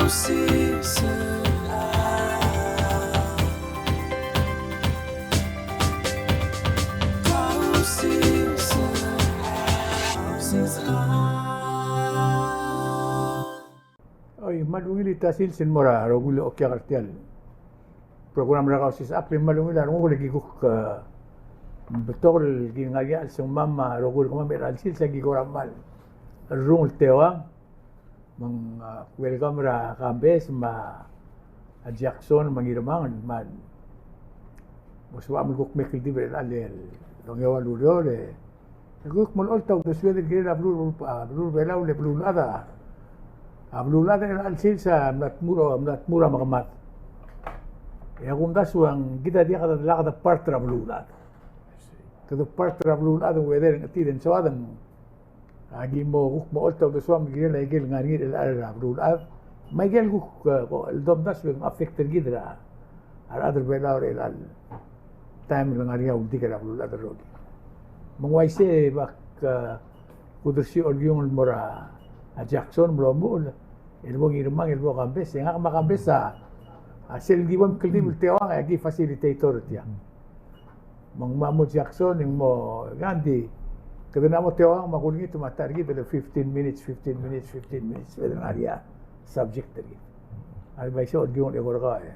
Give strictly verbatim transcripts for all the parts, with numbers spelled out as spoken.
Oi, me a ungil el ta sils el mo er a rokui el okiu er tia el program er a Kausisechakl. Me a ungil a renguk el ki kuk, eh, betok el ki ngar er ngii a chelsengmam me a rokui el kemam er a chelsel se ki kora kmal rung el teuang. Me ng, ah, welcome er a Kambes me a Jackson me a Ngirmang me a, mo sebecham el kuk mle kldibel er a chelecha el ongeua el ureor e kuk mo olecholt a uldesued el kirel a beluu, a beluu er a Belau el beluulechad. A beluulechad er a chelsel se a mla tmuu, mla tmuu er a mekemad. E a kumdasu e ng kid a diak kede lak de part er a beluulechad. Kede part er a beluulechad e ng whether ng chetil e ng soad e ng aki mo kuk mo olecholt a uldesuam el kirel a ikel ngar er ngii er a chelecha el beluulechad. Me a ikel kuk, eh, ko el domdasu e ng affect er kid er a rechad er a Belau er a chelecha el taem el ngar er ngii a uldik er a beluulechad el rokir. Me ng uaisei e ak, eh, kudersii a olkiung el mo er a Jackson me lomuchel el bo Ngirmang el bo Kambes, e ngak me a Kambes a, a sel ki bo mkldibel el teuang e aki facilitator er tiang. Me ng mo Jackson, e ng mo Gandhi. Kede mla mo teuang me a kulengit me a ta er kid el fifteen minutes, fifteen minutes, fifteen minutes, me de ngar er ngii a subject er kid. A uaisei a olkiung el eko er kau e.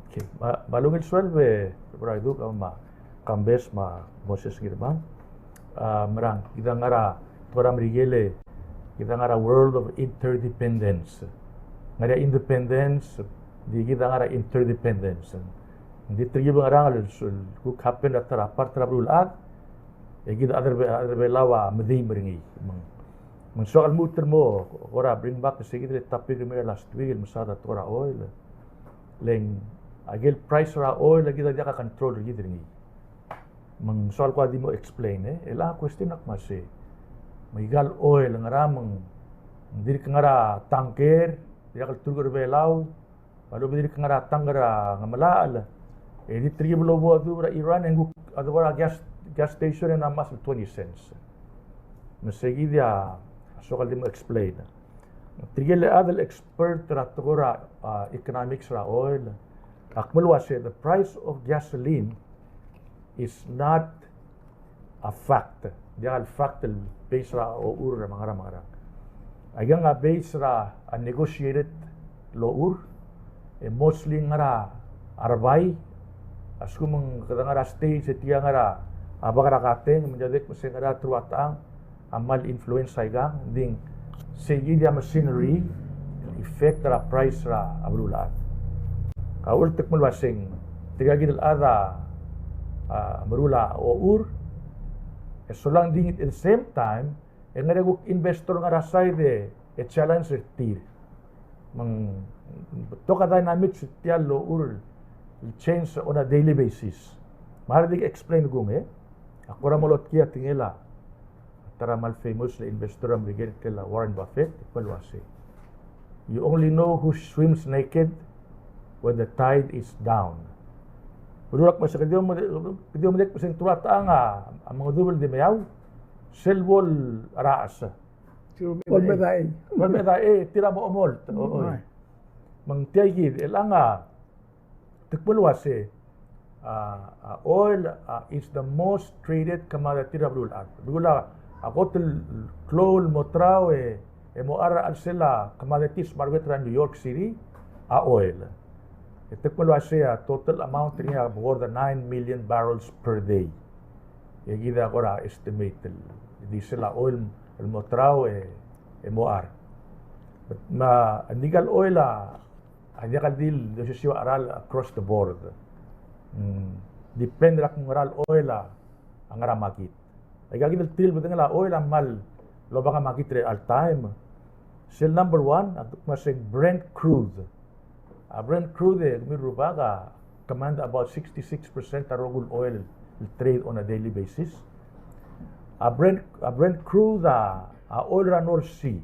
Okay. Me a, me a ungil sueleb e, Brother Duke, me a Kambes me a Moses Ngirmang. A, merang, kid a ngar er a, tekoi er a Merikel e, kid a ngar er a world of interdependence. Ngar er ngii a independence, di kid a ngar er a interdependence. Ng di tirke el ngerang el, el kuk happen er a ta er a part er a beluulechad, e kid a chad er a Be-, chad er a Belau a medeim er ngii. Me ng, me ng soak el lmuut el mo kora bring back se kid el topic er a last week el mesaod a tekoi er a oil. Le ng a ikel price er a oil a kid a diak a control er kid er ngii. Me ng soak el kuk di mo explain, e. El a question a kmo sei, me a ikal oil ngera me ng dirk ngar er a tanker, dirrek el turk er a Belau, me a lechub e dirk ngar er a tank er a Ngemelachel, e di tirke el bo duubech er a Iran e ng kuk a debo er a gas, gas station e ng ngmasech el twenty cents. Me sei kid a soak el di mo explain. Tirke el chad el expert er a tekoi er a, a, economics er a oil a kmo el uase the price of gasoline is not a fact. Diak el fact el base er a ochur me a ngerang me a ngerang. Aikang a base er a negotiated el ochur, e mostly ngar er a rebai, a lsekum ng kede ngar er a States e tirka ngar er a bek er a kateng, me ng diak dek me se ngar er a teruich a techang a kmal influence aikang, ng di sei kid a machinery el effect er a price er a beluulechad. A uchul e te kmo el uaseng, tirka kid el chad a, a, meruul a ochur, e solang di at the same time, e ng ngar er ngii a kuk investor el ngar er a side e, e challenge er tir. Me ng betok a dynamics er tia el ochur el change on a daily basis. Me a di explain kung e, a kora mo lotkii a tekingel a ta er a kmal famous el investor er a Merikel el Warren Buffett, el kmo el uasei, "You only know who swims naked when the tide is down." Meruul a kmo se kede di omedek, kede di omedek me se ng teruich a techang a mengedecheduch el di meau, sel bo el rachas. Bo el medai. Bo el medai, e, tir a mo omolt. O, o. Me ng tia kid, el ngar er a te kmo el uasei, a, a oil, a, is the most traded commodity er a beluulechad. Beluulechad a kot el klou el mo terau e, e mo char er a chelsel a commodities market er a New York City, a oil. E te kmo el uasei a total amount er ngii a more than nine million barrels per day. E kid a kora estimate el di sel a oil el mo terau e, e mo char. Me a ngika el oil a a diak el di el di osisiu a cheral across the board. Mm, depend er a kmo ngera el oil a ngar er a market. Aika kid el tir el bedengel a oil a kmal lobang a market er a all time. Sel number one, a kmo se Brent crude. A Brent crude e kemiu el rubak a command about sixty-six percent a rokui el oil el trade on a daily basis. A Brent, a Brent crude a, a oil er a North Sea.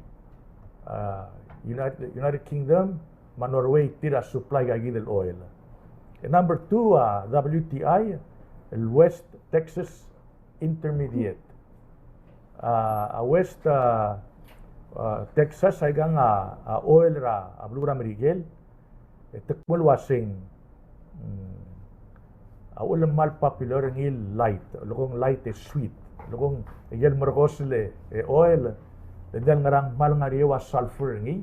A, United, United Kingdom, me a Norway tir a supply aika kid el oil. E number two a W T I, el West Texas Intermediate. A, a West, a, A, Texas a ikang a, a oil er a, a beluu er a Merikel, e te kmo el uaseng, mm, a uchul me ng kmal popular er ngii el light, lolekoi ng light e sweet, lolekoi ng ikel merekosel e oil, e diak el ngerang, kmal ngar er eou a sulfur er ngii.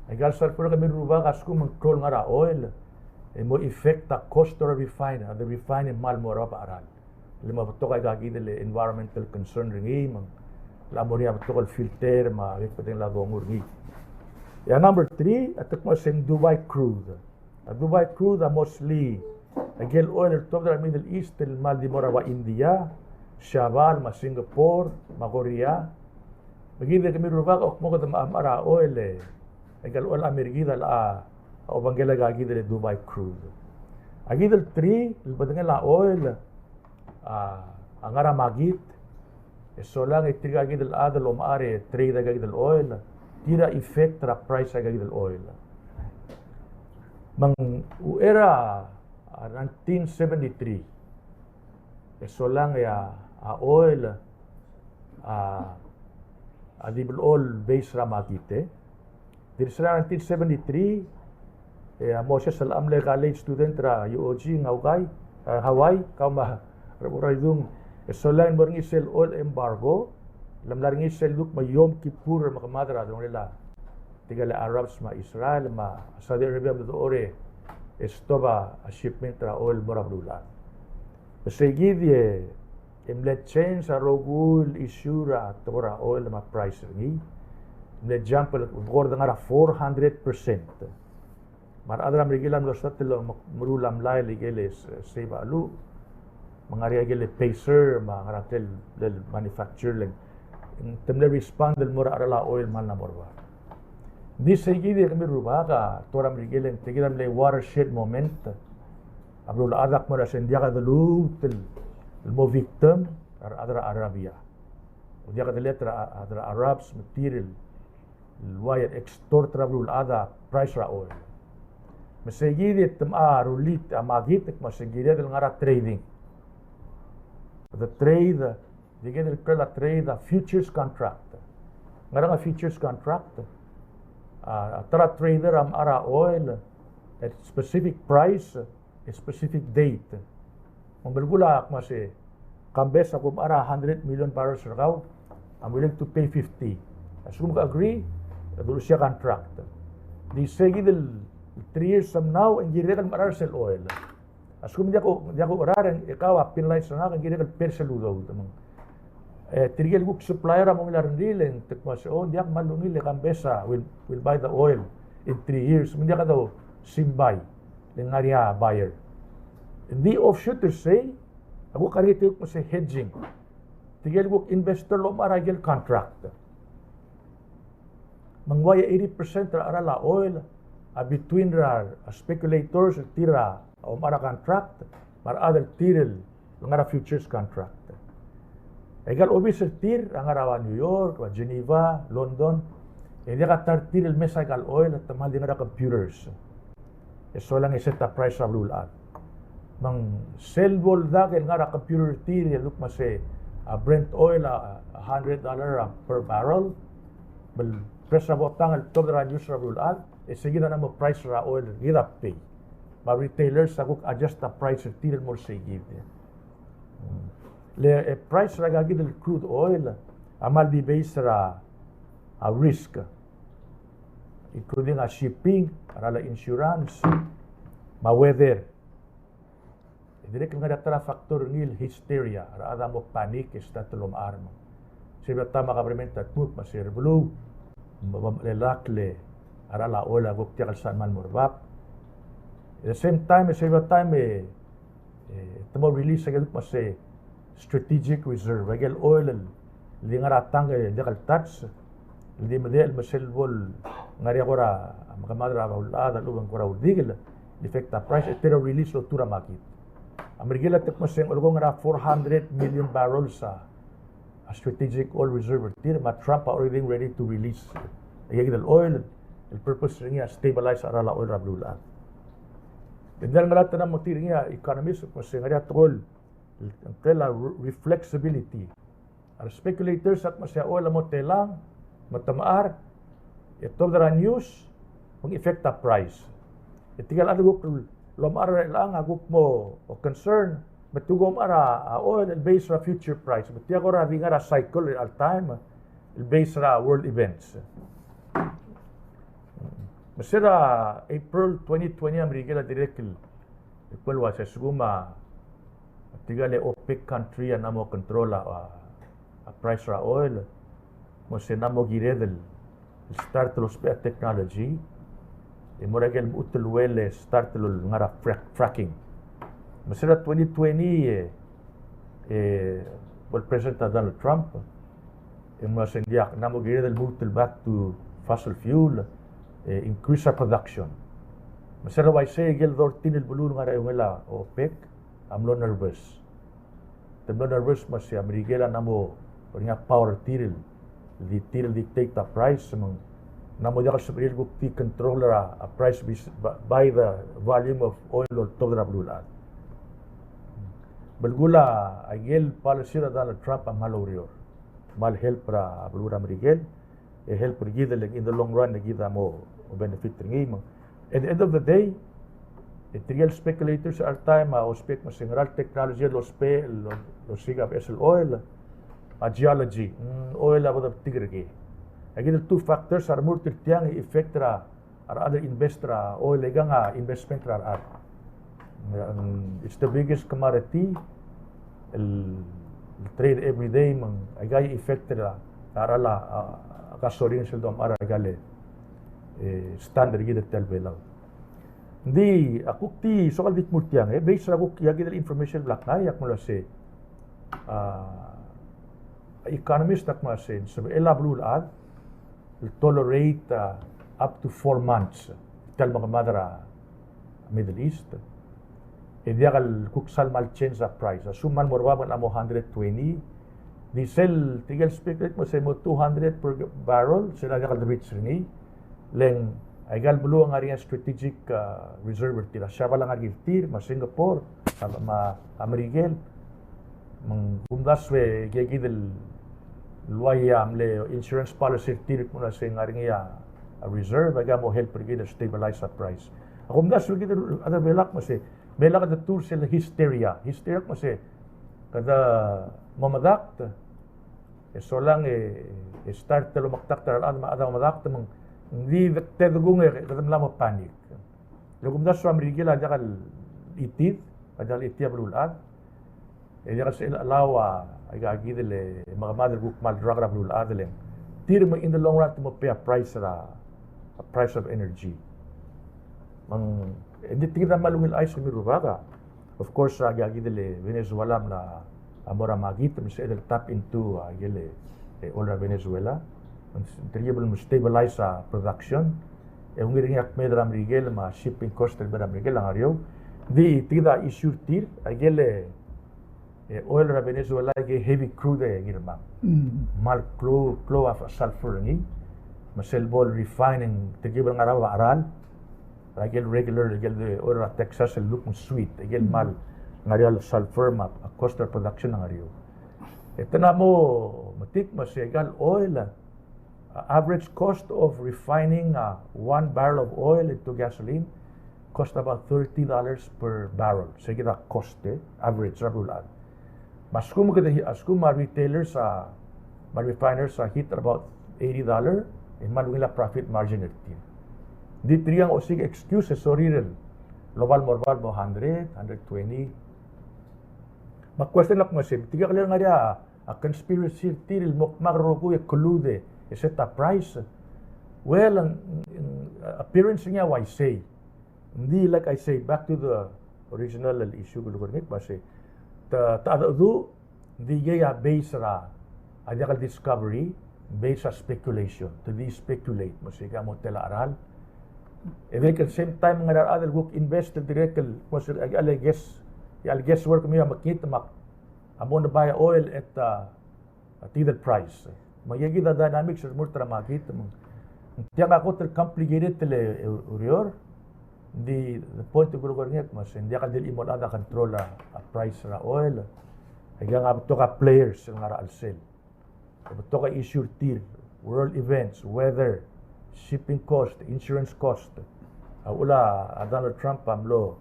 Aika el sulfur, kemiu el rubak, a lsekum ng klou el ngar er a oil, e mo affect a cost er a refine, a de refine e kmal mo er a bab a cheral. Le mo betok aika kid el environmental concern er ngii, me ng locha mo er ngii a betok el filter, me a bek el bedengel a dongu er ngii. E a number three, a te kmo se ng Dubai crude. A Dubai crude a mostly aike el oil el tuobed er a Middle East el kmal di mo er a ua India, Siabal, me a Singapore, me a Korea. Me kid e kemiu el rubak a kmo kede mechar a oil e, aike el oil a mer kid a locha obengkel aika kid el Dubai crude. Aika kid el three el bedengel a oil, a, a ngar er a makit, e solang e tirka kid el chad el omechar e trade aika kid el oil, tir a affect er a price aika kid el oil. Me ng uchei er a, a, nineteen seventy-three, e solang e a, a oil, a, a di blechoel base er a makit, e. Dirrek er a nineteen seventy-three, e a Moses el mle college student er a U O G ng Hawaii, e, Hawaii, kau me a Rebo Raidung, e solang e ng mo er ngii sel oil embargo, le mla er ngii sel kuk me a Yom Kippur, me kemad er a delongelel a tirka el Arabs me a Israel, me a Saudi Arabia, me a dechor e stop a shipment er a oil el mo er a beluulechad. Me sei kid e, e mle change a rokui el issue er a tekoi er a oil me a price er ngii. Mle jump el, kora de ngar er a four hundred percent. Me a rechad er a Merikel a mlo start el meruul a mlai el ikel, e, Sei Balu, me ng ngar er ngii a ikel Pacer, me a ngar er a ikel, el manufacturer le ng, te mle respond el mo er a cheral a oil el kmal mla mo er bab. Ng di sei kid e kemiu el rubak, a tekoi er a Merikel e ng tia kid a mle watershed moment. A beluulechad a kmo er a sei ng diak de lmuut el, el mo victim a rechad er a Arabia. Ng diak de let er a, a rechad er a Arabs me tir el, el ua el extort er a beluulechad a price er a oil. Me sei kid e te mla rullii a makit, me sei kid el ngar er a trading. The trade, di kid el kirel a trade a futures contract. Ngerang a futures contract? A, a ta er a trader a mechar a oil at specific price, a specific date. Me ng belkul a kmo se, Kambes, a kumechar a hundred million barrels er kau, I'm willing to pay fifty. A lsekum ke agree, e dulu sei a contract. Di sei kid el three years from now, e ng kirek el mechar sel oil. A lsekum ng diak, diak kucherar, e kau a penalize er ngak, e ng kirek el pay er sel udoud. Me ng, e, tirke el kuk supplier a mo ungil a rengrir, e ng te kmo se, o, ng diak, kmal ungil, e Kambes a, we'll, we'll buy the oil in three years. Me ng diak a do simbai, le ng ngar er ngii a buyer. Ng di offshoot er sei, a kuk ngar er ngii tirke el kuk kmo se hedging. Tirke el kuk investor el omechar a ikel contract. Me ng ua a eighty percent er a cheral a oil a between er a speculators, tir a omechar a contract, me a rechad el tir el ngar er a futures contract. Aika el obis er tir a ngar er a New York, Geneva, London, e diak a ta er tir el mesa aika el oil, te kmal di ngar er a computers. E solang e set a price er a beluulechad. Me ng sel bo el dak el ngar er a computer er tir el kmo se a Brent oil a, a hundred dollar a per barrel, me ng press er a botang el tuobed er a news er a beluulechad, e sei kid a mo price er a oil er kid a pay. Me a retailers a kuk adjust a price er tir el mo er sei kid. Le, e price er aika kid el crude oil a kmal di base er a, a risk, including a shipping, a cheral a insurance, me a weather. E dirrek el ngar er ngii a ta er a factor er ngii el hysteria, a rechad a mo panic e start el omechar. Me sei a taem a government a dmu el kmo se er a beluu, me bo mchelellakl e a cheral a oil a kuk diak el sal kmal mo er bab. At the same time, e sei a taem e, e te mo release aike el kmo se strategic reserve, aike el oil el di ngar er a tank el diak el touch, el di medechel me sel bo el ngar er ngii a kora mekemad er a beluulechad a lechub e ng kora uldikel el affect a price, e te release el oltuu er a market. A Merikel a te kmo se ng olekoi er a four hundred million barrels a, a strategic oil reserve er tir, me a Trump a already ready to release aike el oil, el purpose er ngii a stabilize a cheral a oil er a beluulechad. Ng di a ngar er a ta er a mo er tir er ngii a economist el kmo se ng ngar er ngii a tekoi el, el ngklel a re-, reflexibility. A re speculators a kmo se a oil a mo telang, Te mechar, e tobed er a news, me ng effect a price. E tirke el chad el kuk lomechar er chelechang a kuk mo concern, me te kuk omechar a oil el base er a future price. Me tia kora di ngar er a cycle er a time el base er a world events. Me se er a April twenty twenty a Merikel a dirrek el, el kmo el uase a lsekum a tirke el OPEC country a ng mo control a, a, a price er a oil, me se ng mo kired el start el ousbech a technology, e mo er a ikel mechut el well e start el ngar er a frack-, fracking. Me se er a twenty twenty e, e, bo el President a Donald Trump, e ng uase ng diak, ng mo kired el lmuut el back to fossil fuel, e increase a production. Me se er a uaisei e ikel thirteen el beluu el ngar er a eungel a OPEC a mlo nervous. Te mlo nervous me se a Merikel a ng mo er ngii a power er tir el, di tir el dictate a price, me ng mo diak el sebechir el kuk di control er a price bis-, by, by the volume of oil el oltobed er a beluulechad. Belkul a ikel policy er a Donald Trump a kmal oureor. Kmal help er a beluu er a Merikel, e help er kid el in the long run e kid a mo benefit er ngii. Me at the end of the day, e tirke el speculators er a time a ousbech me se ngera el technology el ousbech el, el osiik a beches el oil, a geology, mm, oil a bo debetik er kei. A kid el two factors a remurt er tiang e effect er a a rechad el invest er a oil, aikang a investment er a rechad. It's the biggest commodity el, el trade every day, me ng aika a effect er a, a, a, a gasoline sel domechar er aika el, e, stand er kid er tia el Belau. Ng di, a kuk di, soak el di kmo er tiang, e, based er a kuk, aika kid el information el bla kngai, a kmo el uase, a, economist a kmo el uase, ng sebechel a beluulechad, el tolerate, uh, up to four months tia el mekemad er a Middle East. E diak el kuk sal kmal change a price. A lsekum kmal mo er bab e ng mo hundred twenty, di sel tirke el speculate me se mo two hundred per barrel, sel a diak el reach er ngii. Le ng aika el beluu a ngar er ngii a strategic, uh, reserve er tir. A Siabal a ngar er ngii er tir, me a Singapore, me a, me a Merikel. Me ng kumdasu e aika kid el uai a mle insurance policy er tir el kmo ng uase ng ngar er ngii a reserve, aika a mo help er kid el stabilize a price. A kumdasu e kid el other Belau me se, Belau kede tuu er sel hysteria. Hysteria me se, kede mo medakt, e solang e, e start el omekdakt er a rechad me a chad a omedakt me ng di te dekung e kede mla mo panic. Le kumdasu a Merikel a diak el chitid, a diak el chitid a beluulechad. E diak el sebechel el allow a, aika kid el, e, mekemad el kuk kmal drag er a beluulechad le ng tir me in the long run te mo pay a price er a, a price of energy. Me ng, e, ng di tia kid a kmal ungil chais kemiu el rubak a. Of course, a, aika kid el Venezuela a mla, a mo er a makit, me sebeched el tap into, a, aike el, e, oil er a Venezuela. Me ng telkib el mo stabilize a production. E ungil er ngii a kmeed er a Merikel me a shipping cost el mei er a Merikel a ngar er eou. Ng di tia kid a issue er tir, aike el, e, oil er a Venezuela, aike el heavy crude e ngii er a mong. Mm. Kmal klou, klou a sulfur er ngii. Me sel bo el refine e ng telkib el ngar er a cheral. Aike el regular, aike el oil er a Texas el look sweet, aike el kmal ngar er ngii a sulfur me a cost er a production a ngar er eou. E te mla mo metik me se aike el oil, uh, average cost of refining, uh, one barrel of oil into gasoline cost about thirty dollars per barrel. Se kid a cost, e, average er a beluulechad. Me a lsekum kede, a lsekum a retailers a, me a refiners a hit er a about eighty dollar, e ng kmal ungil a profit margin er tir. Ng di tir a osiik a excuse e sorir el oba el mo er a bab el mo hundred, hundred twenty. Me a question a kmo se, tirke el ngar er ngii a, a conspiracy er tir el mo kmak el rokui e collude e set a price. Well, ng, ng, appearance er ngii a uaisei. Ng di, like I say, back to the original issue el kulekoi er ngii, me se, te, te, a, ng di aike a base er a, a diak el discovery, base er a speculation, te di speculate, me se aike a mo tela cheral. E dirrek el same time ngar er ngii a rechad el kuk invest el dirrek el, me se aike el guess, aike el guesswork me a mekngit me a mo buy oil at, uh, a tia el price. Me aike kid a dynamics el mo er a market, me ng tiang a kot el complicated el, e, ureor. Ng di the point el kulekoi er ngii me se ng diak el di el chimo el chad a control a, a price er a oil. Aike a betok a players el ngar er a chelsel. A betok a issue er tir. world events, weather, shipping cost, insurance cost. A uchul a Donald Trump a mlo,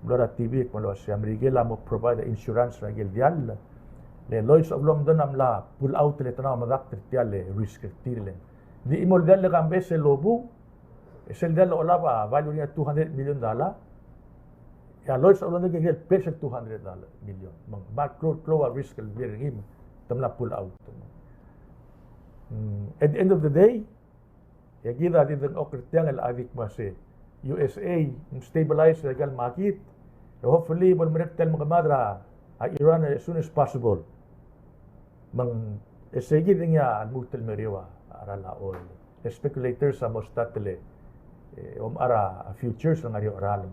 mlo er a T V el kmo uase a Merikel a mo provide insurance er a ikel diall. Le Lloyd's of London a mla pull out le te mla medakt er tia el risk er tir. Le ng di chimo el diall el Kambes el lobu, e sel diall el olab a value er ngii a two hundred million dollar. E a Lloyd's of London a kirel el pay er sel two hundred million. Me ng kmal klou, klou a risk el bear er ngii me te mla pull out. Mm, at the end of the day, e kid a di dengchokl er tiang el a di kmo se U S A ng stabilize er aika el market, e hopefully bo lemerek tia el mekemad er a Iran as soon as possible. Me ng, e sei kid e ngii a lmuut el meriou a cheral a oil. E speculators a mo start el, e, omechar a futures el ngar er eou a cheral.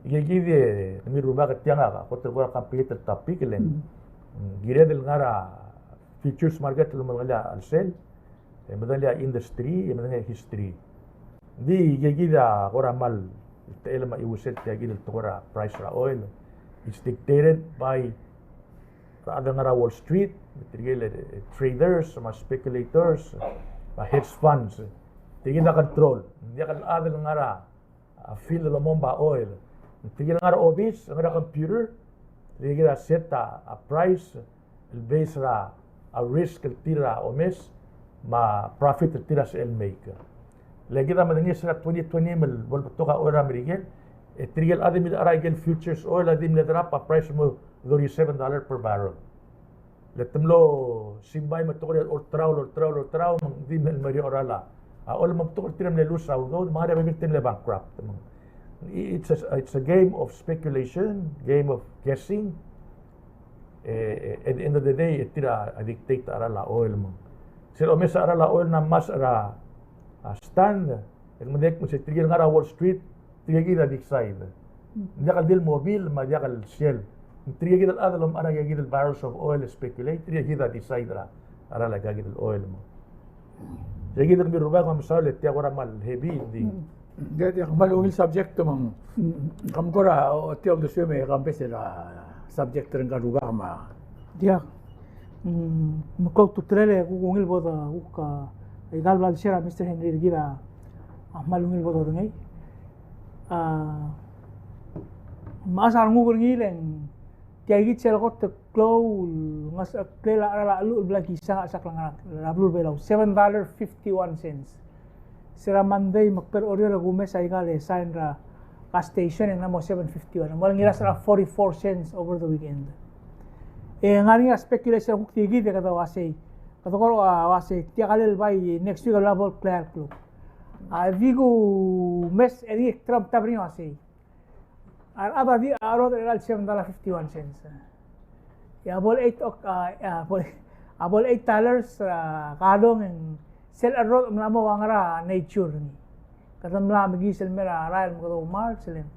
Me ng, e kid e, kemiu el rubak, tiang a kot el kora complicated topic le ng, mm, kired el ngar er a futures market el omedengelii a chelsel, e medengelii a industry, e medengelii a history. Ng di, e kid a kora kmal techellem a chiuesel tia kid el tekoi er a price er a oil. It's dictated by a rechad el ngar er a Wall Street, me tirke el, e, traders, me a speculators, me a hedge funds. Tirke a control. Ng diak el chad el ngar er a, a field el omomb a oil. Tirke el ngar er a obis, ngar er a computer, tirke a set a, a price el base er a, a risk el tir a omes, me a profit el tir a sebechel el make. Le kid a medengei er sel twenty twenty me bo lebetok a oil er a Merikel, e tirke el chad el mle ngar er a ikel futures oil a di mle drop a price el mo thirty-seven dollar per barrel. Le te mlo simbai me te kora olterau, olterau, olterau, me ng di mle meriou a cheral a oil, me te kora tir a mle lose a udoud, me ng ngar er ngii a bebil e te mle bankrupt. Me ng, it's a, it's a game of speculation, game of guessing. E, e, at the end of the day, e tir a dictate a cheral a oil. Me ng sel omes a cheral a oil a ngmasech er a, a stand, e ng medengei el kmo se tirke el ngar er a Wall Street, tirke kid a decide. Ng diak el di el mobil, me a diak el sell. Tirke kid el chad el omechar aika kid el barrels of oil, speculate, tirke kid a decide er a, er a cheral aika kid el oil. Me sei kid, kemiu el rubak, me a mesaul e tia kora kmal heavy, ng di. Ng di, ng di kmal ungil subject me ng, mm, kom kora, o, tia uldesuem e Kambes er a subject er ngka el rubak me a. Diak. Mm, me klou a ultutelel e kuk ungil bo de, kuk, a, aika el bla lshare a Mister Henry er kid a, a kmal ungil bo dodengei. A, me a sa renguk er ngii le ng tia kid sel kot el klou el ngesecheklel a cheral a cheluch el bla kisang a chelsakl er a ngar er a beluu er a Belau. Seven dollar fifty-one cents. Se er a Monday me kbo er a Oreor e kumes aika el sign er a gas station e ng mla mo seven fifty-one. Ng mla ngilasech er a forty-four cents over the weekend. E ng ngar er ngii a speculation el kuk tia kid e kede uasei, kede kora uasei, tia kid el bai next week a bla bo el klou el klou. A di kumes er ngii e kede omtab er ngii el uasei, a rechad a di cherodech er a cheral seven dollar fifty-one cents. E a bo el eight, ok, a, a bo el, a bo el eight dollars, a, kadong e ng sel cherodech a mla mo ua ngera nature er ngii. Kede mla mekiis el mei er a rael me kede oumars, le ng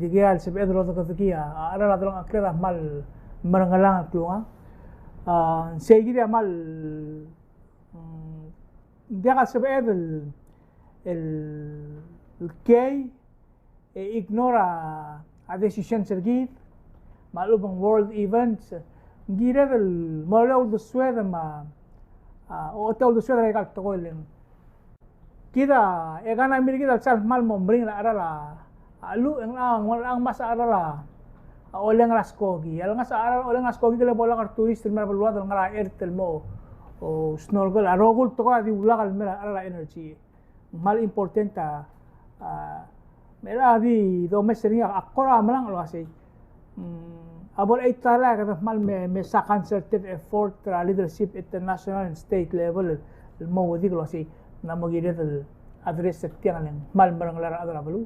dikea el sebeched el odekedekii a, a cheral a delengcheklir a kmal merengelang el klungang. A, sei kid a kmal, mm, diak el sebeched el, el, el kiei e ignore a, a decisions er kid, me a lechub e ng world events, ng kired el mo er a uldesued me a, a, ochotii a uldesued er aika el tekoi el ng. Kid a economy er kid a lsal kmal mo meringel a cheral a, a cheluch, e ng, ng, ng ngmasech a cheral a, a oleng er a skoki. A lengasech a cheral a oleng er a skoki, kede bo lak er a tourist el mei er a beluad el ngar er a ert el mo, o, snorkel, a rokui el tekoi a di ulak el mei er a cheral a energy. Kmal important a, a, me a di domes er ngii a kora melang el uasei. Mm, a bo el eight dollar a kede kmal me, me sa concerted effort er a leadership at the national and state level el, el mo uedik el uasei. Ng mo kired el address er tiang el kmal meringel a rechad er a beluu.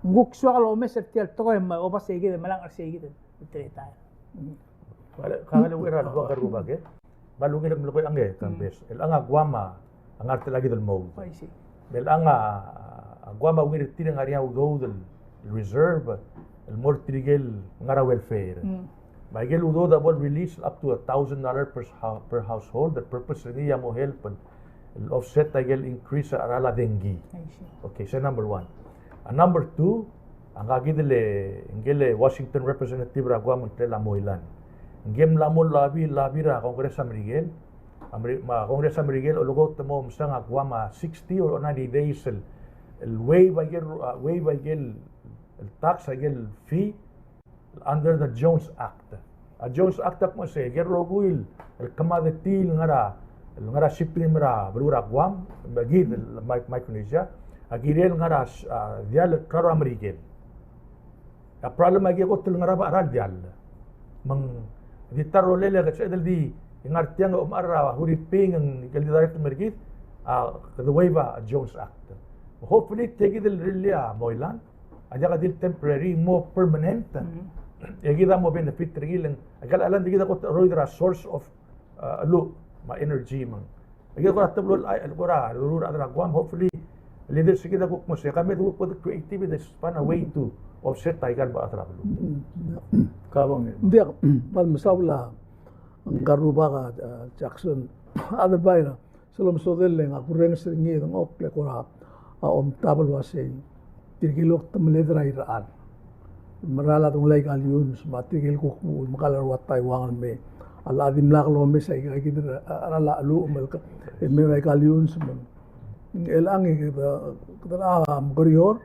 Ng kuk soak el omes er tia el tekoi me oba sei kid e melang er sei kid el teletael. Kmal, kmal ungil a rubak, rubak, e. Kmal ungil el melekoi a ngii, Kambes. Mm. Chelechang a Guam a ngar er tia kid el moud. I see. Me chelechang a Guam a ungil er tir e ng ngar er ngii a udoud el reserve el mo er tirke el ngar er a welfare. Mm. Me aike el udoud a bo el release up to a thousand dollar per hou-, per household. The purpose er ngii a mo help el el offset aike el increase er a cheral a dengki. I see. Okay, se number one. A number two, a ngka kid el, ngike el Washington representative er a Guam el ngklel a Moilan. Ngike el mla mo lobby, lobby er a Congress er a Merikel, a Meri-, me a Congress er a Merikel a olekoi el mo mesang a Guam a sixty or ninety days el, el waive a ikel, a, waive a ikel, el tax a ikel fee under the Jones Act. A Jones Act a kmo se, ikel rokui el, el commodity el ngar er a, el ngar er a shipping el mei er a beluu er a Guam, me kid el Mi-, Micronesia, a kirel ngar er a, a, diall el klalo er a Merikel. A problem a ikel kot el ngar er a cheral diall. Me ng di ta el rolel e ke sebeched el di ngar tiang e omechar er a Huriping e ng ikel di direct el mer kid, a, kede waive a Jones Act. Hopefully, tia kid el rirellii a Moilan a diak di el temporary, mo permanent. E kid a mo benefit er ngii le ng, a ikel island e kid a kot el cheroid er a source of, uh, cheluch me a energy me ng. E kid a kora teblo el, el kora rurruul er a rechad er a Guam, hopefully, leaders er kid a kuk mo se, ka me de kuk bo de creative, de find a way to offset a ikal bo er a rechad er a beluu. Ka bong. Ng diak, kmal mesaul a ngka el rubak a, uh, Jackson Adelbai er a sel omesodel e le ng a kurrenges er ngii e dengchokl e kora, a, omtab el uasei tirke el kuk temeled er a irechar. Mera el a dengelai a ikal iungs, me tirke el kuk mo mekall er a rua Taiwan el mei. A locha dimlak lomes a ika kid er a, a, cheral a cheluch me el ka, el mei er a ikal iungs me. Chelechang e kede, kede locha mekerior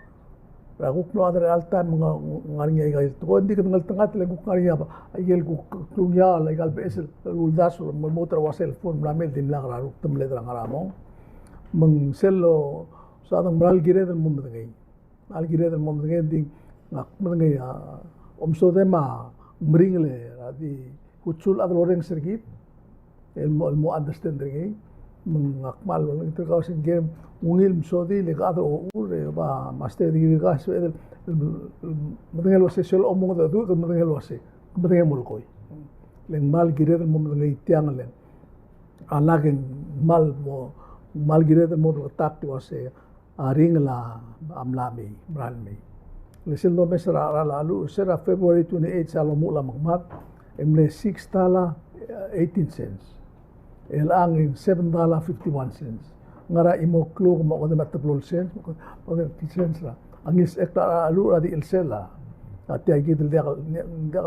er a kuk mlo chad er a chelecha el taem me ng ngar er ngii a ika el tekoi, ng di kede ngeltengat le ng kuk ngar er ngii a ikel kuk klungiaol a ikal beches el uldasu el mo lmuut er a uasei el fund el mla mei el dimlak er a ruk temeled er a ngar er a mong. Me ng sel lo, so a dang mera el kired el mo medengei. Mera el kired el mo medengei, ng di ngak medengei a omesodem a meringel er a di kutsul a chad el orrenges er kid el mo, el mo understand er ngii. Me ngak kmal olengit er kau se ng kirem ungil mesodii le ke chad er a ochur e ba master degree er kau, sebeched el, el, el medengei el uasei sel omengedecheduch, ke medengei el uasei, ke medengei el molekoi. Le ng kmal kired el mo medengei tiang le ng a lak e ng kmal mo, kmal kired el mo bleketakl el uasei a ringel a mla mei, mera el mei. Le sel domes er a cheral a cheluch, se er a February twenty-eight se a lomuchel a mekemad, e mle six dollar, eh, eighteen cents. Chelechang e ng seven dollar fifty-one cents. Ngar er a chimo el kluk me a odem a teblo el cents, me a odem a fifty cents er a ngilsechekl er a cheluch er a di chelsel a, a tia kid el diak, diak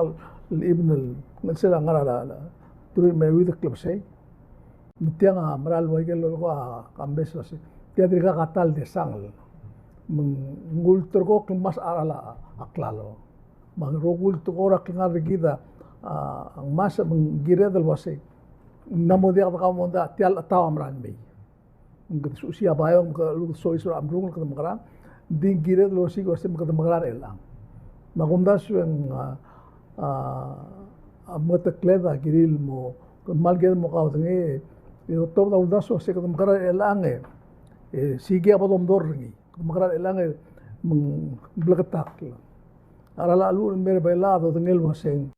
el even el, ngelsel a ngar er a, a, teruich me a euid el klebesei. Me tiang a mera el ua ikel lolekoi a Kambes el uasei, tia dirkak a ta el desangel. Me ng ulterekokl el ngmasech a cheral a klalo. Me a rokui el tekoi er a klengar er kid a, a, ngmasech me ng kired el uasei, ng mla mo diak de kau mondai, tia el chetau a mera el mei. Me kede sechusii a baiong, me kede lmuut el soiseb er a mrungel, kede mekerang, ng di kired el osiik el uasei me kede mekerang er chelechang. Me a kumdasu e ng, a, a, a mengetekled a kirir el mo, kmal kired el mo kaudengei, e otobed a uldasu el uasei kede mekerang er chelechang e, e sikii a bo domdor er ngii, kede mekerang er chelechang e me ng bleketakl. A cheral a cheluch el mei er a Belau a dodengei el uasei ng,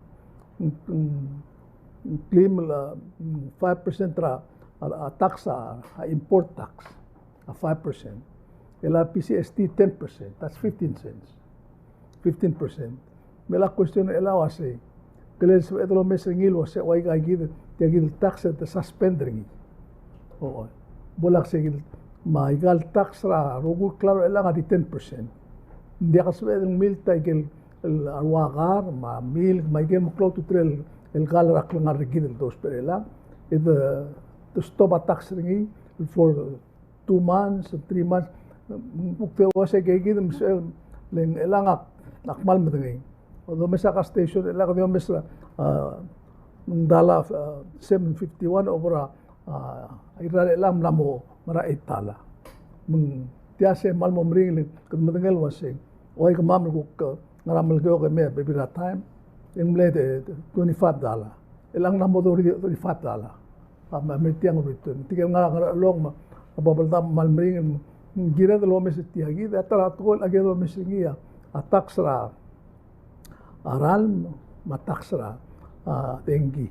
ng, ng, ng klim el, a, ng five percent er a, a, a tax a, a import tax, a five percent. El a P C S T ten percent, that's fifteen cents. Fifteen percent. Me a question er chelechang a uasei, kele sebeched el omes er ngii el uasei ua ika kid, tia kid el tax e te suspend er ngii. Ochoi. Bo lak se kid, me a ikal tax er a rokui el klalo er chelechang a di ten percent. Ng diak el sebeched el ngmilt a ikel, el, a rua kar, me a milk, me a ikel meklou a ultutelel el kar er a klengar er kid el dousbech er chelechang. E te, te stop a tax er ngii for two months, three months. Ng kuk te uasei ika kid me se, le ng chelechang ak, ak kmal medengei. Domes a gas station, chelechang domes a, a, ng dollar, a, seven fifty-one over a, a, irechar er chelechang a mla mo ngar er a eight dollar. Me ng tia se kmal mo meringel e kede medengei el uasei, oi kemam el kuk, a, ngar er a Melekeok e mei a bebil er a taem, e ng mle, e, twenty-five dollar. Chelechang a mla mo thirty, thirty-five dollar. A, me, me tiang return. Tirke el ngar er a Ngerchelong me a Babeldaob a kmal meringel, me ng kired el omes er tia kid, a ta er a tekoi el kired el omes er ngii a, a tax er a, a ralm, me a tax er a, a, dengki,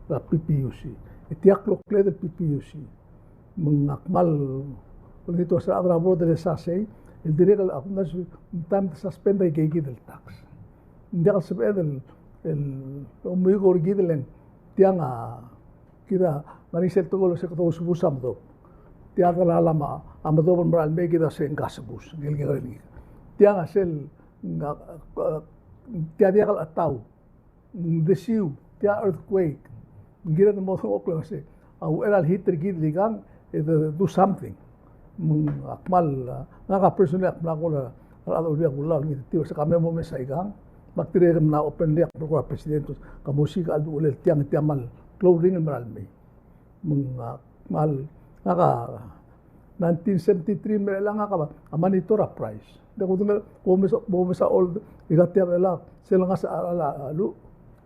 er a P P U C. E tia klokl el P P U C. Me ngak kmal olengit el uasei a rechad er a board el sa sei, el dirrek el a kumdasu ng taem te suspend a ika kid el tax. Ng diak el sebeched el, el omuiko er kid el ng tiang a, kid a ngar er ngii sel tekoi el uasei kede ousbus a medobech. Tia delal a me, a medobech el mera el mei kid a se ng kasbus, ngii el ngerel ngii. Tiang a sel, ng, a, a, tia diak el chetau, ng desiu, tia earthquake. Ng kired el mo dengchokl el uasei, a uchei er a lehitter er kid el ikang, e de do something. Me ng ak kmal, a, ngak a personally ak mla kora, a rechad er a Olbiil a kulau el ngii er tir, se ka me mo mesa ikang, me ak dirrek el mla openly ak kora president, ka mo osiik a cheldechuliel tiang, tia kmal klou el ringel el mera el mei. Me ng, a, kmal, ngak a nineteen seventy-three el mera el ngak a monitor a price. Ng di kudengei, bo mesa, bo mesa old, ika tia Belau, sel ngasech a cheral a cheluch,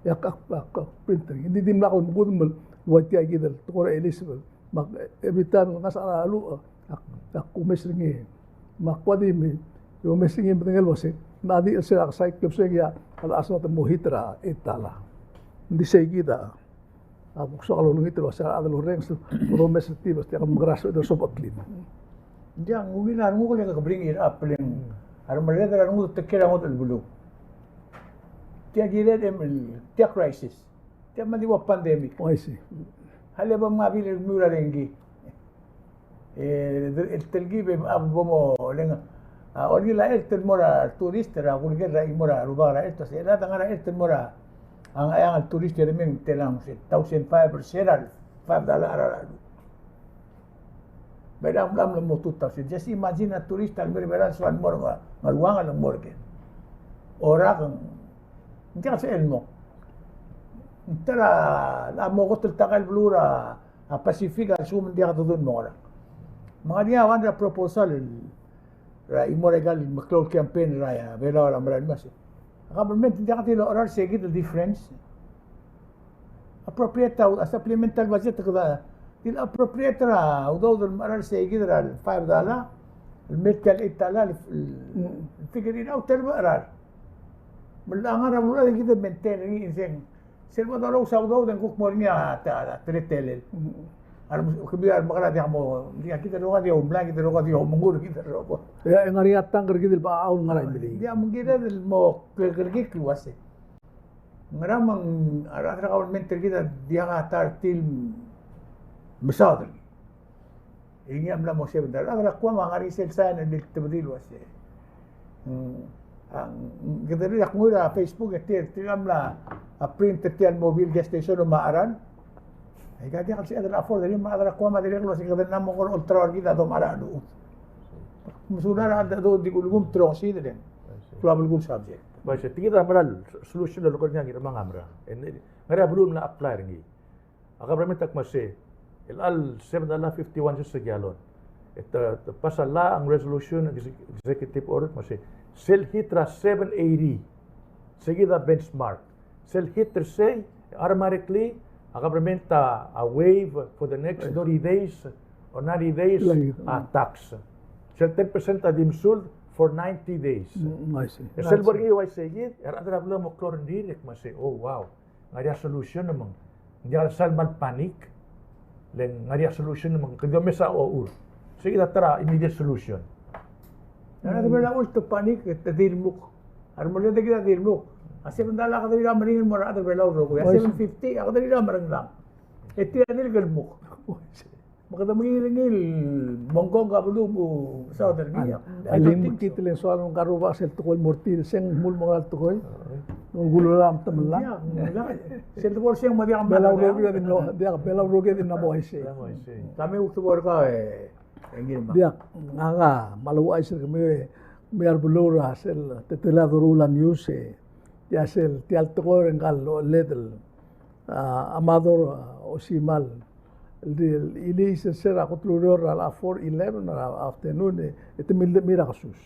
e ak, ak, ak, ak print er ngii. Ng di dimlak el mekudem el ua tia kid el tekoi er a Elizabeth. Me ak, every time ngasech a cheral a cheluch, ak, ak omes er ngii. Me ak ua di me, omes er ngii me medengei el uasei, ng di el sel ak saik, klebesei a, a last month mo hit er a eight dollar. Ng di sei kid a A kuk soak el olengit el uasei a rechad el orrenges el omes er tir el uasei tia kmal mekerang e sobecheklii. Ng diak, ng ungil a renguk el ke bring it up, le ng a remerreder a rengud el tekia a ngodech el beluu. Tia kired el, tia crisis. Tia me ng di ua pandemic. Oh, I see. A lebo mngabil el kemiu er a dengki. E, el telkib e, a, bo mo, le ng, a, olengit a chert el mo er a tourist er a kulker er a chimo er a rubak er a chert, se el chad a ngar er a chert el mo er a, a Ngcheangel el tourist e remeng telang se thousand five er se er a five dollar er a, me a mla, mla mo two thousand. Just imagine a tourist a lmei er a Belau el soal el mo er a Ngar-, Ngaruangel el mo er ker. Orak, ng diak sel mo. Ng ta er a, a mo kot el ta el beluu er a, a Pacific a lsekum ng diak dodun el mo ngerang. Me ng ngar er ngii a one er a proposal er a chimo er a ikal meklou el campaign er a Belau er a mera el mesa. A government ng diak di locha er sei kid el difference. Appropriate a, a supplemental budget kede di el appropriate er a udoud el mecherar sei kid er a five dollar el mei er tia el eight dollar el, el figure it out el mecherar. Me a ngar er a beluu a di kid el maintain er ngii, e ng Sel bo dourous a udoud e ng kuk mo er ngii a ta, ta, teletelel. Mm. A lem-, kemiu a remekerang a diak mo, diak kid el rokui a di oumlai, kid el rokui a di omengur, kid el rokui. E, e ng ngar er ngii a tank er kid el bechachau el ngar er a Imeliik. Diak, me ng kired el mo kle-, klekerekikl el uasei. Ngera me ng, a rechad er a government er kid a diak a ta er tir el mesaod er ngii. E ngii a mla mo seven dollar. A rechad er a Guam a ngar er ngii sel sign el di tebedii el uasei. Mm, a, mm, kede rirellii a knguu er a Facebook e tir, tir a mla, a, print er tia el mobil gas station me a cheral. Aika diak el sebeched el afford er ngii me a rechad er a Guam a dirrek el uasei kede mla mo kora olterau er kid a domecherar a cheluch. Mesulang er a cheldechedechul di kulekuu me te rongesii e le ng klou a belkul subject. Bai, se tia kid a mera el solution el lekoi er ngii a Ngirmang a mera. E ng ngar er a beluu el mla apply er ngii. A government a kmo sei, el chelecha el seven dollar fifty-one cents a gallon. E te, te pass a law, a resolution, exec-, executive order, kmo sei, sel hit er a seven eighty, sei kid a benchmark. Sel hit er sei, automatically, a government a, a waive for the next thirty days or ninety days a tax. Sel ten percent a di mesuld for ninety days. Mm, I see. E sel bo er ngii a uaisei kid, e a rechad er a beluu a mo klou a rengrir, e kmo sei, oh, wow. Ng ngar er ngii a solution me ng diak el sal kmal panic, le ng ngar er ngii a solution me ng kede omes a ochur. Sei kid a ta er a immediate solution. A rechad er a Belau a te panic, e te di lmuk. A remerreder er kid a di lmuk. A seven dollar a kede di er a meringel el mo er a rechad er a Belau el rokui. A seven fifty a kede di er a meringel. E tir a di el kelmuk. Me kede mengiil er ngii el mongkong a beluu me saod er ngii. A limekit el soal ngka el rubak sel tekoi el mo er tir, se ng mle mo ngera el tekoi. Ng kululem te melai. Sel tekoi se ng mo diak, Belau rokui a di mlo, diak, Belau rokui a di mla mo uaisei. Kemiu a kuk tekoi er kau e Ngirmang. Diak, ngak a mle ouchais er kemiu e, kemiu a rebeluu er a sel teletelel a doruul a news e, tia sel, tia el tekoi er ngka el ochelled el a, Amador, a, Osimal, el di, el di sel, sel er a kot el ureor er a four eleven er a afternoon, e, e te mildechemii er a kesus.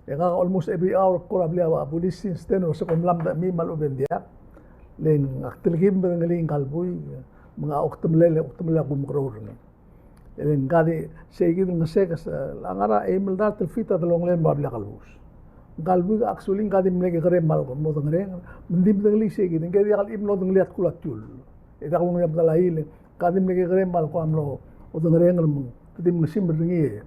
E ngak a almost every hour kora blil a police since then, el uase kom mla mdechemii me a lechub e ng diak. Le ngak a telkib me dengelii ngka el buik, me ngak a okdemelel, okdemelel a kumekerreu er ngii. E le ngka di, sei kid el ngesek, a ngar er a eim el dart el feet a delongelel el mo er a blil a kelebus. Ngka el buik actually ngka di mle kekerei el kmal odengerenger, me ng di medengelii sei kid, ngke diak el chim el odengelii a tkul a tiul. E diak el ungil a medal a il, ngka di mle kekerei el kmal odengerenger me ng di mle simer er ngii.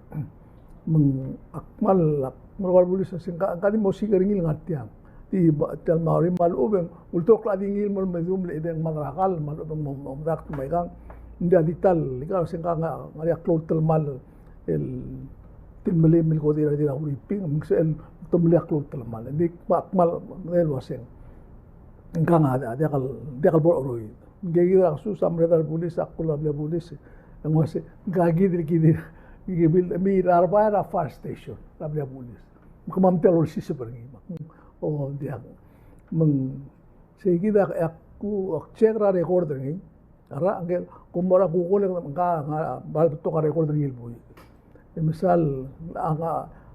Me ng ak kmal, ak kmal ua el bulis a se ngka, ngka di mo siik er ngii el ngar tiang. Di ba, tia el mauri me a lechub e ng ulterekokl a di ngii el mo lmedum el chedeng me a derakal me a lechub e ng mo, mo medakt me aikang. Ng di a di ta el ikal se ngka ng ngar er ngii a klou el telemall el di melim el ko di er a di er a Huriping, me ng sebechel el ultemelii a klou el telemall. Ng di kmal, kmal medengei el uaseng ngka a diak el, diak el bo er a cheroid. Ngike kid er a kesus a merreder er a bulis, a kuk a blil a bulis. E ng uase, ngka kid el kid, kid el, me er a Arbai er a fire station er a blil a bulis. Me kemam tia el olsiseb er ngii. O, diak. Me ng, sei kid a, a ku, ak check er a record er ngii. A ra, ngke, kom mo er a Google, ngka, ngka, a bla lebetok a record er ngii el buik. E mesang, a nga,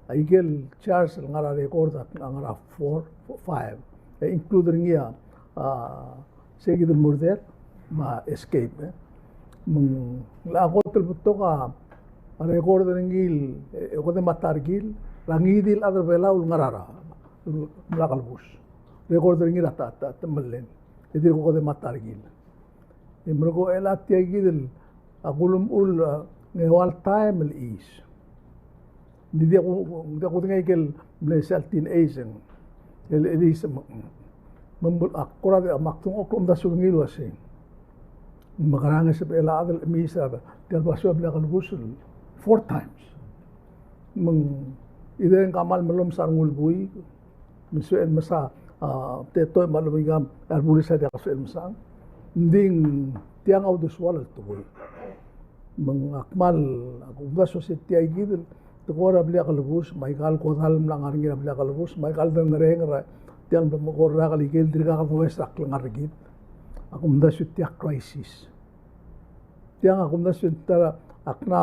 a ikel charge el ngar er a record a ngar er a four, five. E include er ngii a, a, sei kid el murder, me a escape, e. Me ng, a kot el betok a, a record er ngii el, e, e kede mata er kid, er a ngii di el chad er a Belau el ngar er a, el mla kelebus. Record er ngii er a ta, ta, ta, meleng. E dirk kede mata er kid. E merekong e a tia kid el, a kulemechul, a, ng eua el taem el chais. Ng di diak ku, diak kudengei ikel mle sel teenage, el, el chais me, me, me ak kora di, me ak dengchokl el omdasu er ngii el uasei, mekerang e sebechel a chad el chemiis er a, tia el basio er a blil a kelebus el four times. Me ng, either ng kmal mellomes a rengul buik, me ng sebechel mesa, a, te toi me a lobengkam, a rebulis a diak el sebechel mesa. Ng di tiang a uldesual el tekoi. Me ng ak kmal, ak omdasu se tia kid el tekoi er a blil a kelebus, me aika el kodall el mla ngar er ngii er a blil a kelebus, me aika el dengerenger er tiang el mekor er a rak el ikel dirkak domes er a klengar er kid. Ak omdasu tia crisis. Tiang ak omdasu ta er a, ak na,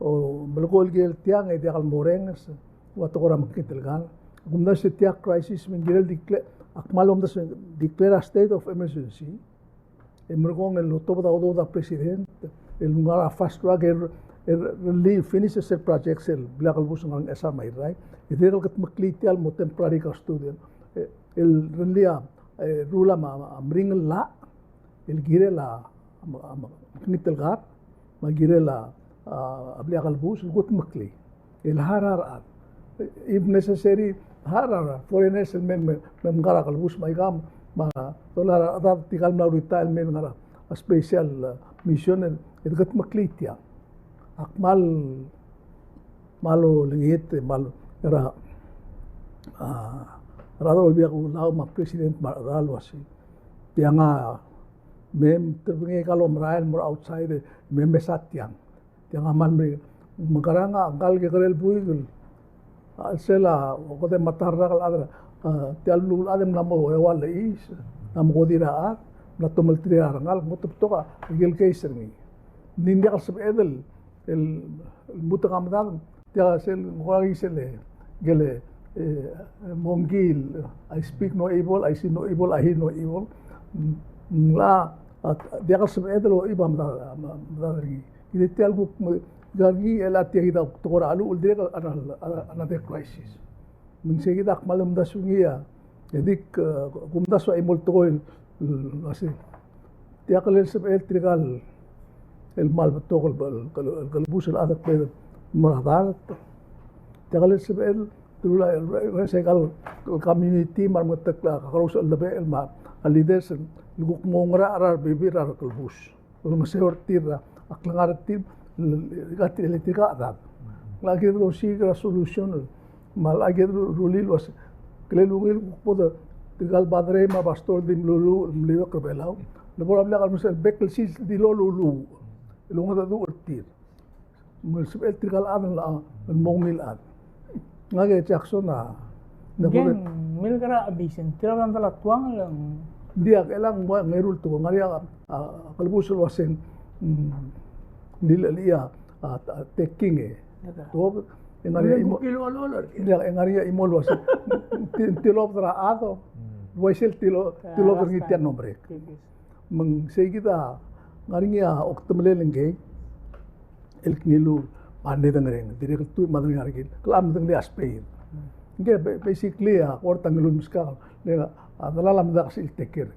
o, melekoi el kirel tiang e diak el morrenges, ua tekoi er a mekngit el kar. Ak omdasu tia crisis me ng kirel declare, ak kmal omdasu declare a state of emergency. E merekong el otobed a udoud a president el ngar er a fast track el, el, el finish er sel project sel blil a kelebus el ngar er a Ngchesar me a Irrai. E dirrek el kudmeklii tia el mo temporary custodian. E, el rellii a, e, rule a, a meringel el llach el kirel a, a, a mekngit el kar, me a kirel a, a, a blil a kelebus el kudmeklii. El harau a rechad. If necessary, harau a foreigners el me, me, me ngar er a kelebus me aika, me a dolai a rechad tirka el mla retire el me ngar er a special, uh, mission el, el kudmeklii tiang. Ak kmal, kmal olengit, kmal er a, a, er a Olbiil er a Kelulau me a president me a rechedal el uasei. Tiang a mem terbengii aika el omerael el mo er a outside, me mesa tiang. Tiang a kmal me, mekerang a ngka el kekerei el buik el, a, sel a, okede mata er a rak el chad, a, tia el beluu el chad e mla mo eua el chais, mla mo kodir a chad, mla tomelterir a rengalek, mo te betok a ikel case er ngii. Ng di ng diak el sebeched el, el lmuut a medad, tia sel, ng kora ngii sel, kele, e, mongkil, I speak no evil, I see no evil, I hear no evil. Ng locha, a, diak el sebeched el oib a medad, a, medad er ngii. Kid tia el kuk, me, ngar er ngii el a tia kid a tekoi er a cheluch el dirrek el, a, a, another crisis. Me ng sei kid a kmal omdasu er ngii a, e dik, e, kumdasu a chimo el tekoi el, el, uasei. Tia kele sebechel tirka el, el kmal betok el, el, el, el kelebus el chad el kbedel mo er a dart. Tia kele sebechel, tirka el, el, el, se aika el community me a remengetekl a kakerous el cheldebechel me a leaders el kuk mo oungerachel er a rebebil er a rekelebus. Olengeseu er tir a klengar er tir, el, el, el, el, el, el chad. Ng locha kired el osiik er a solution, me a locha kired el rullii el uase, kele ungil kuk bo de, tirka el padre me a pastor el di meluluuch, meliuekl er a Belau. Le bo er a blil a kelebus el bek el sils el di loluluuch. El ongedecheduch er tir. Me ng sebechel tirka el chad el, el mo ungil chad. Ngak e Jackson a, ng di, milkera a bisen, tirka el chad a tuang el. Ng diak, e le ng ua, ng eru el tekoi, ng ngar er ngii a, a, kelebus el uaseng, mm, ng di le, le a, a, a, taking e. Tuobed, e ng ngar er ngii a chimo, ng diak, e ng ngar er ngii a chimo el uaseng, ti-, tilobed er a chad, uaisei el tilo-, tilobed er ngii tia el mlo merek. Me ng sei kid a ngar er ngii a okdemelel ngkei el kngiluu me a ngedengereng, dirrek el tuobed me a ngedengereng, kele medengelii a spei. Ngke ba-, basically a kort a ngiluu el meskak, le a delal a medakl sel take care.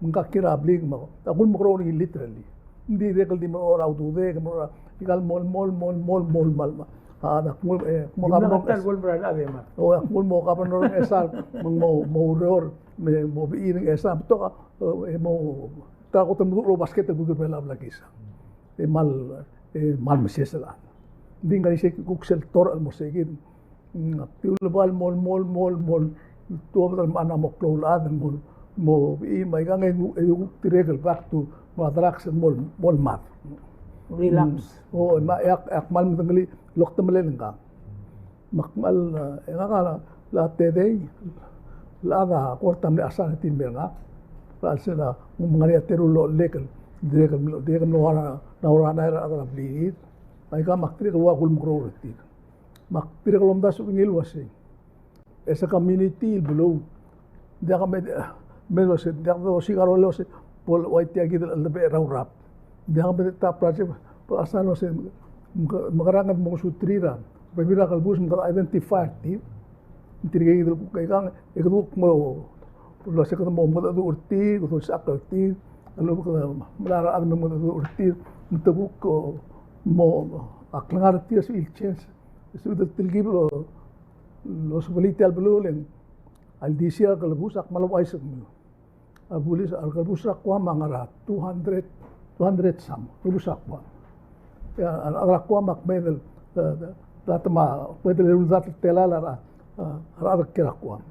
Me ngka kiei er a blik me a kuk mo keroul er ngii literally. Ng dirrek el di mo er a ududek, mo er a ikal mol, mol, mol, mol, mol, mal, ma. A, ak nguu, e, mo governor. O, ak nguu el mo governor er a Ngchesar, me ng mo, mo oureor, me mo bechil er a Ngchesar, betok a, e, mo, ta er a kot el meduch el basket el kuk er a Belau el bla kisa. E kmal, e, kmal mesesel a chad. Ng di ngar er sei kuk sel torch el mo sei kid. Mm, ak di uleba el mo, mo, mo, mo, tuobed el mla mo klou el chad, mo, mo, e, me aikang e kuk, e kuk dirrek el back to mo a drugs el mo, mo mad. Relapse. Mm. O, me ak, ak kmal medengelii el okdemelel ngkang. Me ak kmal, e, ngak a, a tedei, el chad a kora ta mle assign er tir el mer ngak. Er a chelsel a, ng ngar er ngii a teru el ochellek el, dirrek el, dirrek el mlo, na, na ua er a, na er a, er a blirir. Aikang me ak dirrek el ua kulemekeroul er tir. Me ak dirrek el omdasu er ngii el uasei, as a community el beluu, ng diak me, me uasei, ng diak dosiik a rolel el uasei, bo el ua tia kid el cheldebechel er a Urab. Ng diak me ta project, bo el assign el uasei, me ke, mekerang e mo suterir a rebebil er a kelebus me kede identify er tir. Tirke kid el kuk aikang, e kede kuk mo, el uasei kede mo mengedecheduch er tir, kede olsisechakl er tir, a lechub e kede melai er a rechad el mo mengedecheduch er tir, me te kuk, o, mo, a klengar er tir a sebechir el change. Sebechir el telkib el osebelii tia el beluu el, a ildisir a rekelebus, ak kmal ouchais er kemiu. A rebulis, a rekelebus er a Guam a ngar er a two hundred, two hundred some, rekelebus er a Guam. E a, a rechad er a Guam a kmeed el, e, e, data me a, kmeed el eru el dart el telael a, a, a rechad er a Guam.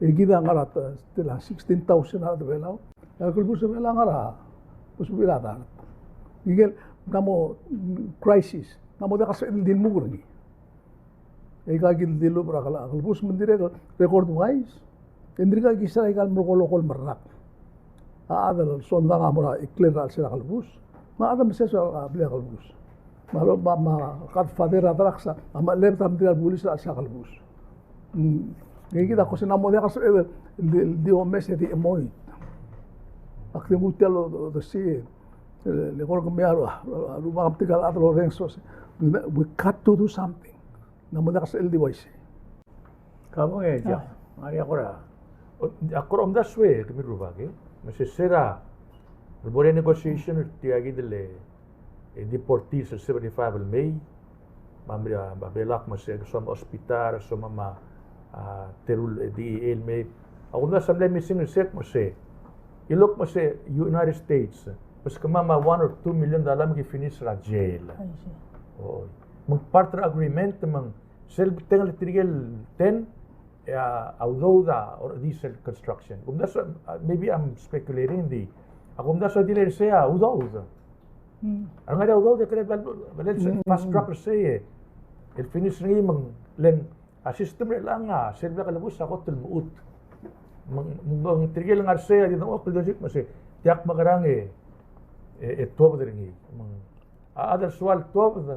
E kid a ngar er a, te, tela sixteen thousand a rechad er a Belau. E a rekelebus er a Belau a ngar er a, bo lsebechir a dart. Ngike el, ng mo, mm, crisis, ng mo diak a sebeched el di lmuut er ngii. E aika kid el dilubech er a kel-, kelebus me ng dirrek el record wise, e ng dirkak kisa er aika el merekong el rak. A chad el sondang a mo er a ikrel er a chelsel a kelebus, me a chad el meses er a blil a kelebus. Me a lo, me a, me a godfather er a drugs a, a mechelebet a mengklir a rebulis er a chelsel a kelebus. Mm. Ngii kid a ko se ng mo diak a sebeched el di, di omes e di chemoit. Ak di nguu tia el o, o, odesii, e le, le kora kemiu a ru, a ru, a rubak me tirka el chad el orrenges el uasei, we got to do something. Ng mo diak a sebeched el di uaisei. Ka bong e, tia. Ngar er ngii a kora, o, a kora omdasu e, kemiu el rubak e. Me se er a, el bo er a negotiation er tia kid el, e, deportees el seventy-five el mei. Me a mera, me a Belau a kmo se, soam a hospital, soam a, a, teru el, e, DEA el mei. A kumdasu a mle missing el se, kmo se, e le kmo se United States, me se kemam a one or two million dollar me ki finish er a jail. I see. Oi. Me ng part er a agreement, me ng sel betengel tirke el ten, e a udoud a orechedii sel construction. Kumdasu, uh, maybe I'm speculating, di. A kumdasu a di le er sei a udoud. Mm. A ngar er ngii a udoud e kede bla, bla, bla, mm, fast track er sei e. El finish er ngii me ng, le ng, a system er chelechang a, sel bla kelebus a kot el mechut. Me ng, me ng tirke el ngar er sei a di dengchokl el di osiik me se, tia ak mekerang e, e, e tuobed er ngii. Me ng, a chad el soal tuobed,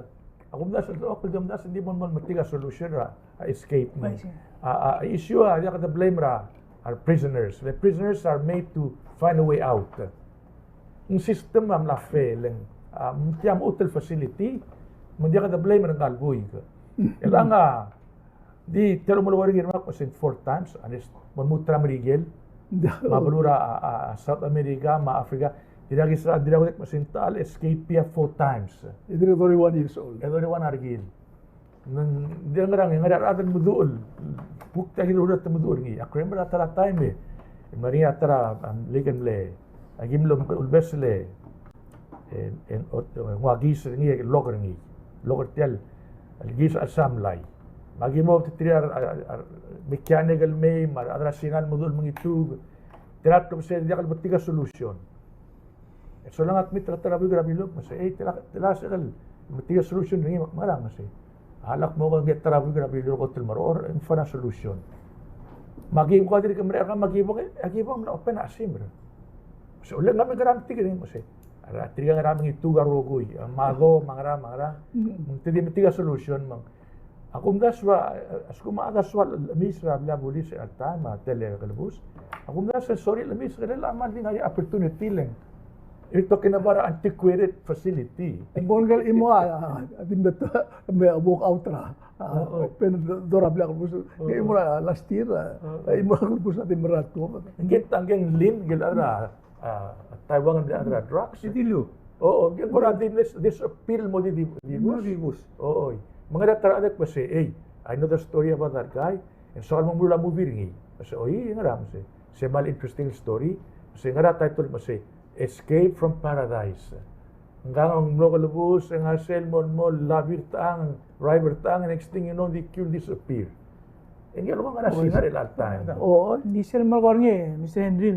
a kumdasu el dengchokl el di omdasu e di mo, mo metik a solution er a, a escape. I see. A, a issue a diak de blame er a, a prisoners. The prisoners are made to find a way out. Ng system a mla fail, e ng, a, tia mechut el facility, me ng diak de blame er ngka el buik. Chelechang a, di, tia el omelekoi er ngii er ngak me se ng four times, a le mo lmuut er a Merikel, me a beluu er a, a, a, South America, me a Africa, dirkak ki sera, dirkak ki ua se ng ta el escape a four times. E dirrek thirty-one years old. E thirty-one a rekil. Ng, di ngerang, ngerang a rechad el meduch el, kuk tia kid el ureor el meduch er ngii. Ak remember a ta er a taem e, e mla er ngii a ta er a, a, like mle, a ki mlo ulebes el, e, e, ot, e, nguu a case er ngii, e lok er ngii. Lok er tia el, el case er a chelsel a mlai. Me aki mo obengterir a, a, a, mechanic el mei, me a rechad er a Sina el meduch el mengitub. Tir a klebesei e diak el metik a solution. E solang ak meet er a ta er a buik er a Bilung, me se, ei, tela, tela sel metik a solution er ngii me ak ngerang, me se. A lak mo kengei a ta er a buik er a Bilung el kot el merechorech, e ng find a solution. Me aki bo, a dirk merek er ngak, me aki bo, aki bo, me ng open a chesimer. Me se, ole, ng ngar er ngii a metik er ngii, me se. A tirka ngerang, mengitub a rokui, a mado, me a ngerang, me a ngerang. Mm. Me te di metik a solution, me ng A kumdasu a, a lsekum a chad a soal el chemis er a blil a bulis er a taem, a tele kelebus. A kumdasu e sorir el chemis, kirel a kmal di ngar er ngii a opportunity le ng. You're talking about an antiquated facility. Ng bo ngike el chimo a, a, a di mle, me a walk out er a, a, open door er a blil a kelebus. Ngike el chimo er a last year, a, a chimo er a kelebus a di mera el tuobed. Ngike el ta, ngike el lin, ngike el chad er a, a, Taiwan el mle chad er a drugs. Di dilu. O, o, ngike el kora di dis-, disappear el mo di, di, di bus. Di bus. O, o. Me ng ngar er ngii a ta er a chad el kmo se, ei, I know the story about that guy. E ng soak el mo meruul a movie er ngii. Me se, oi, e ngera, me se. Se kmal interesting story. Me se ng ngar er ngii a title, me se, Escape from Paradise. Ngkang a mlo kelebus, e ng ngar er sel mo, mo, labi er a techang, drive er a techang, next thing you know, di kiu el disappear. E ngii a lobang er a singar el all time. O, di sel mo er ngii, Mister Henry.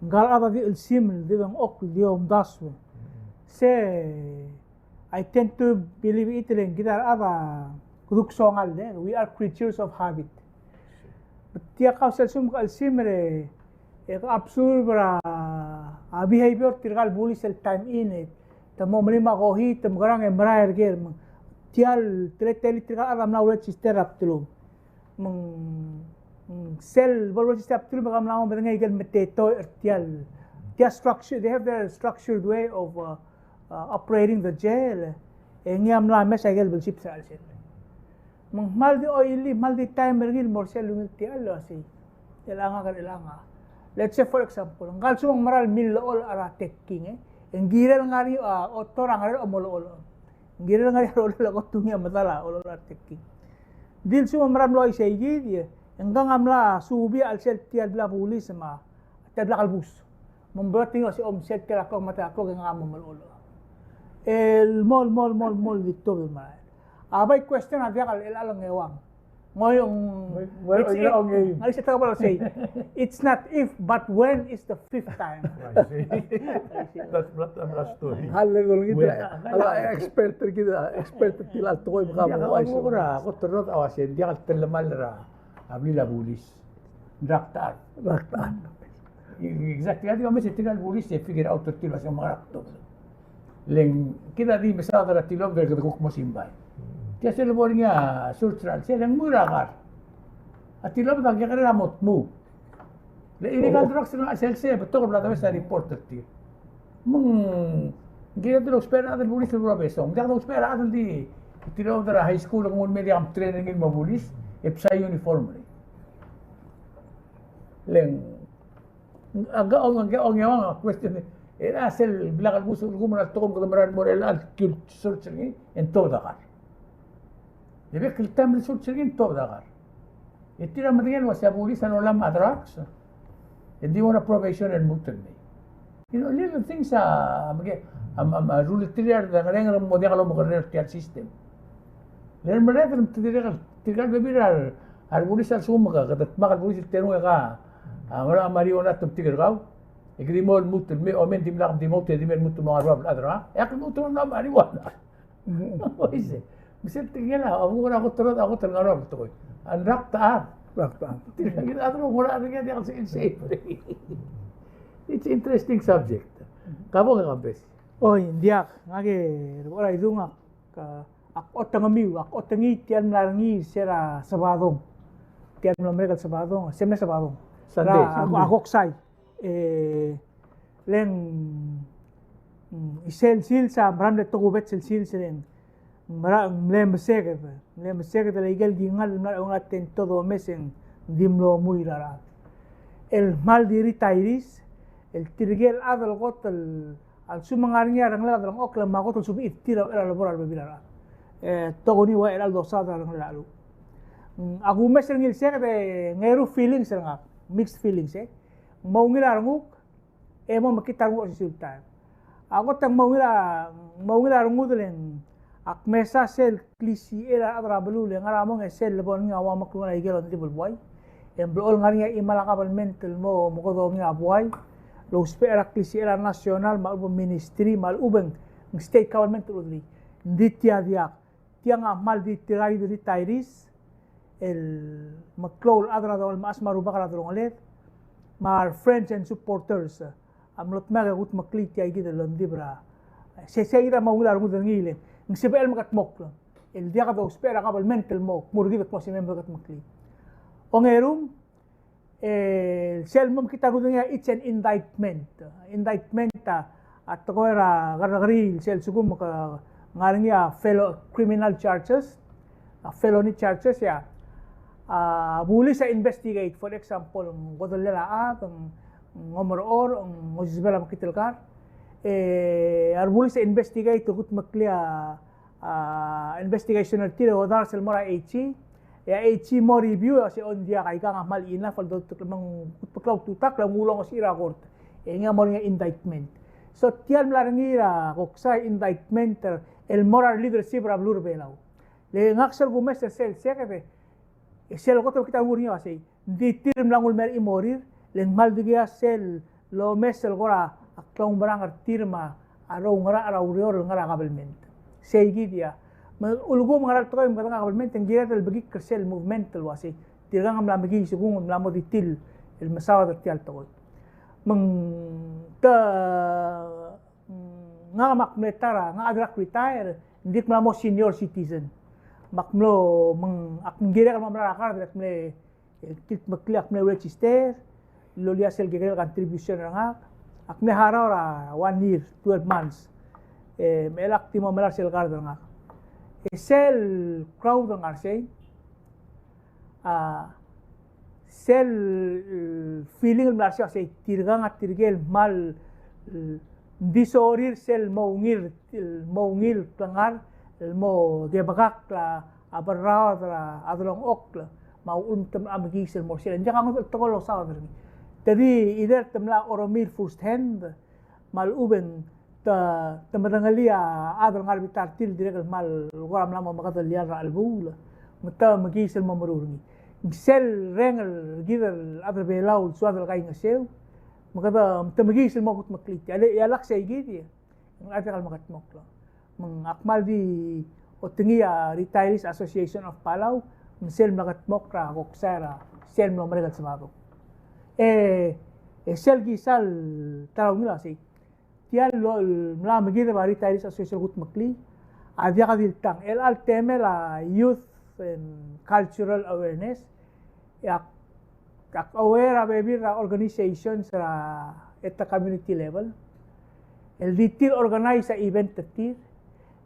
Ngka el chad a di chelsimer, di dengchokl, di omdasu. Se, I tend to believe it, le ng kid a rechad a kede kuk songall, e, we are creatures of habit. Tia kau sel lsekum ke chelsimer e, e ke absorb er a, a behavior er tirka el bulis el time in, e te mo melim a kohi, te mekerang e merael er ker. Me tia el teletelel tirka el chad a mla register er a bdelum. Me ng, mm, sel bo el register er a bdelum e ke mla mo medengei a ikel metetoi er tia el, tia structure, they have their structured way of, uh, uh, operating the jail. E ngii a mla mes a ikel belsip er a chelsel. Me ng kmal di oili, kmal di time er ngii el mo er sel ungil tia el uasei, chelechang a, chelechang a. Let's say, for example, ngka el lsekum ng mera el millecholech er a tekking, e, e ng kirel ngar er ngii a, otor a ngerel a mo ollecholech. Ng kirel ngar er ngii a rolel a kot el ngii a medal a ollecholech er a tekking. Di lsekum ng mera el mlo uaisei kid, e ngka a mla subii a chelsel tia el blil a bulis me a tia el blil a kelebus. Me ng beot er ngii el uasei, o, me sel tia el klok me a tia el klok e ngak a mo melecholech. El mo, el mo, el mo, el mo, di tuobed el merael. A bai question a diak el, el chelechang e ng ua ngii. Ng ua ngii. It's, it, ng ua ngii. Ng ua ngii. It's not if, but when is the fifth time. I see. That's not a story. Hal le dolengit. Well, a expert er kid, a expert er tia el tekoi me ka mo uaisei. Diak a kot el ro-, a uasei, diak el telemall er a blil a bulis. Ng rak tachad. Rak tachad. Exactly. Kede omes e tirka el bulis e figure out er tir el uasei ng mera el tuobed. Le ng kid a di mesaod er a tilobed e kede kuk mo simbai. Tia sel lebo er ngii a search er a chelsel e ng mui er a kar. A tilobed a kekerei er a mo tmuu. Le illegal drugs er a chelsel se betok el bla debes a report er tir. Me ng kired el ousbech er a chad el bulis el probation. Ng diak dousbech er a chad el di tilobed er a high school e ng mle diak mtrain er ngii el mo bulis, e bsa uniform er ngii. Le ng, a ngka, a ngka, a ngka, a question, e a sel blil a kelebus el kumerang el tekoi me kede mera el mo er a chelecha el cult search er ngii, e ng tuobed a kar. E bek el taem el search er ngii e ng tuobed a kar. E tir a medengei el uasei a bulis a lolemolem a drugs. E ng di mo er a probation e lmuut el mei. You know, little things a, a, a, a ruleterir a rengrir el mo diak lomekerreu er tia el system. Le merekong e te dirrek el, tirka el bebil er a, a rebulis a lsekum ke, kede dmak el bulis el terung e ka, a, mera el marijuana te metik er kau. E ke di mo lmuut el mei, omen dimlak di mo, te di me lmuut el mo ngar er a bab el chad er a. E ak lmuut el mo ngar er a marijuana. Oisei. Me sel tekingel a, a kuk er a kot el ro-, a kot el ngar er a tekoi. A ng rak tachad. Rak tachad. Tekingel a, a kuk er a, a kuk er a, a kuk er a, it's interesting subject. Ka bo ke kambes. Oi, ng diak, ngak e, er a idung ak, ak otengemiu, ak otengii tia el mla er ngii se er a Sabadong. Tia el mla merek el Sabadong, se mle Sabadong. Sunday, er a, Sunday. A, a Koksai. E, le ng, mm, isel sils a, mera el mle tokubets el sils, le ng, mera, mle meseked, mle meseked el ikel kingall, mera el ungil a tento domes e ng di mlo mui er a rechad. El kmal di retirees, el tirke el chad el kot el, a lsekum ng ngar er ngii a rengelel a delengchokl me a kot el subed er tir a uchei er a lebo er a rebebil er a rechad. E, tokuni ua el dosaod er a rengelel a cheluch. Mm, a kumes er ngii el seked e ng eru feelings er ngak, mixed feelings, e. Ng mo ungil a renguk, e mo mekngit a rengud er a osisiu el taem. A kot e ng mo ungil a, mo ungil a rengud le ng, ak mesa sel klisichel a rechad er a beluu le ngar er a mong e sel lebo er ngii a ua meklou er a ikel ongdibel buai. E ng blechoel ngar er ngii a chimal a kabelment el mo, mo mekedongii a buai. Lousbech er a klisichel a national, me a lechub e ng ministry, me a lechub e ng state government el udurii. Ng di tia diak. Tiang a kmal di tirka el retirees, el meklou el chad er a delongeled, me a chad me a rubak er a delongeled, me a re friends and supporters, a mlo dmak e kudmeklii tia kid el ongdibel er a. Se, se kid a mo ungil a rengud er ngii le ng sebechel el mekedmokl. El diak dousbech er a kabelment el mo, kmo er kid el kmo se me mekedmeklii. Ongerung, e, sel mo mekngit a rengud er ngii a, it's an indictment. Indictment a, a tekoi er a kerrekeriil, sel lsekum ke ngar er ngii a felon, criminal charges, a felony charges, e a, a bulis a investigate, for example, ng kodellel a chad, ng, ng omerechorech, ng osisebel a mekngit el kar, e, a rebulis a investigate, kudmeklii a, a, investigation er tir e odars el mo er a AG, e a AG mo review, e se ng diak, aikang a kmal enough el dotekl me ng kudmeklii a ultutakl e ng ulongesii er a kort. E ngii a mo er ngii a indictment. So tia el mla er ngii er a Koksai indictment er el mo er a releadership er a beluu er a Belau. Le ngak sel kumes er sel seked e, E sel kot el kid a ureor er ngii a sei, ng di tir el mla nguu el mer a chimorir, le ng kmal dikea sel lomes el kora klaumerang er tir me a roungerachel er a ureor el ngar er a kabelment. Sei kid a. Me a lsekum ng ngar er a tekoi me kede ngar er a kabelment, ng kired el bekikl er sel movement el ua sei, tirkang a mla mekiis e kung, mla mo di tir el mesaod er tia el tekoi. Me ng te, mm, ngak me ak mle ta er a, ngak a dirk retire, ng di ak mla mo senior citizen. Me ak mlo, me ng, ak mle kirek el mo melai er a kard, ak mle, e, kildmeklii, ak mle register, loia sel kekerei el contribution er ngak, ak mle harau er a one year, twelve months. E, me chelechang ak di mo melai er sel kard er ngak. E sel crowd el ngar er sei, a, sel, e, feeling el mla er sei a sei, tirkang a tirke el kmal, e, di sorir sel mo ungil, el mo ungil klengar, el mo kebekakl a berraod er a delengchokl, me a uchul me te mla mekiis el mo er sel. Ng diak a ngodech el tekoi el losaod er ngii. Te di either te mla oromir first hand, me a lechub e ng te, te medengelii a chad el ngar er a bita er tir el dirrek el kmal kora mla mo mekedeliar er a chelebuul, me te mekiis el mo meruul er ngii. Ng sel reng er kid el chad er a Belau el soad el kaingeseu, me kede, te mekiis el mo kudmeklii tia. E le, e a lak sei kid, e ng diak el mekedmokl. Me ng ak kmal di otengii a Retirees Association of Palau, me sel mla kedmokl er a koksai er a sel mlo merek el Sabado. E, e sel kisa el ta er a ungil a sei, tia el lo-, el mla mekideb a Retirees Association el kudmeklii a diak di le tang. Chelecha el temel a youth and cultural awareness, e ak, ak aware a bebil er a organizations er a, at the community level el di tir organize a event er tir,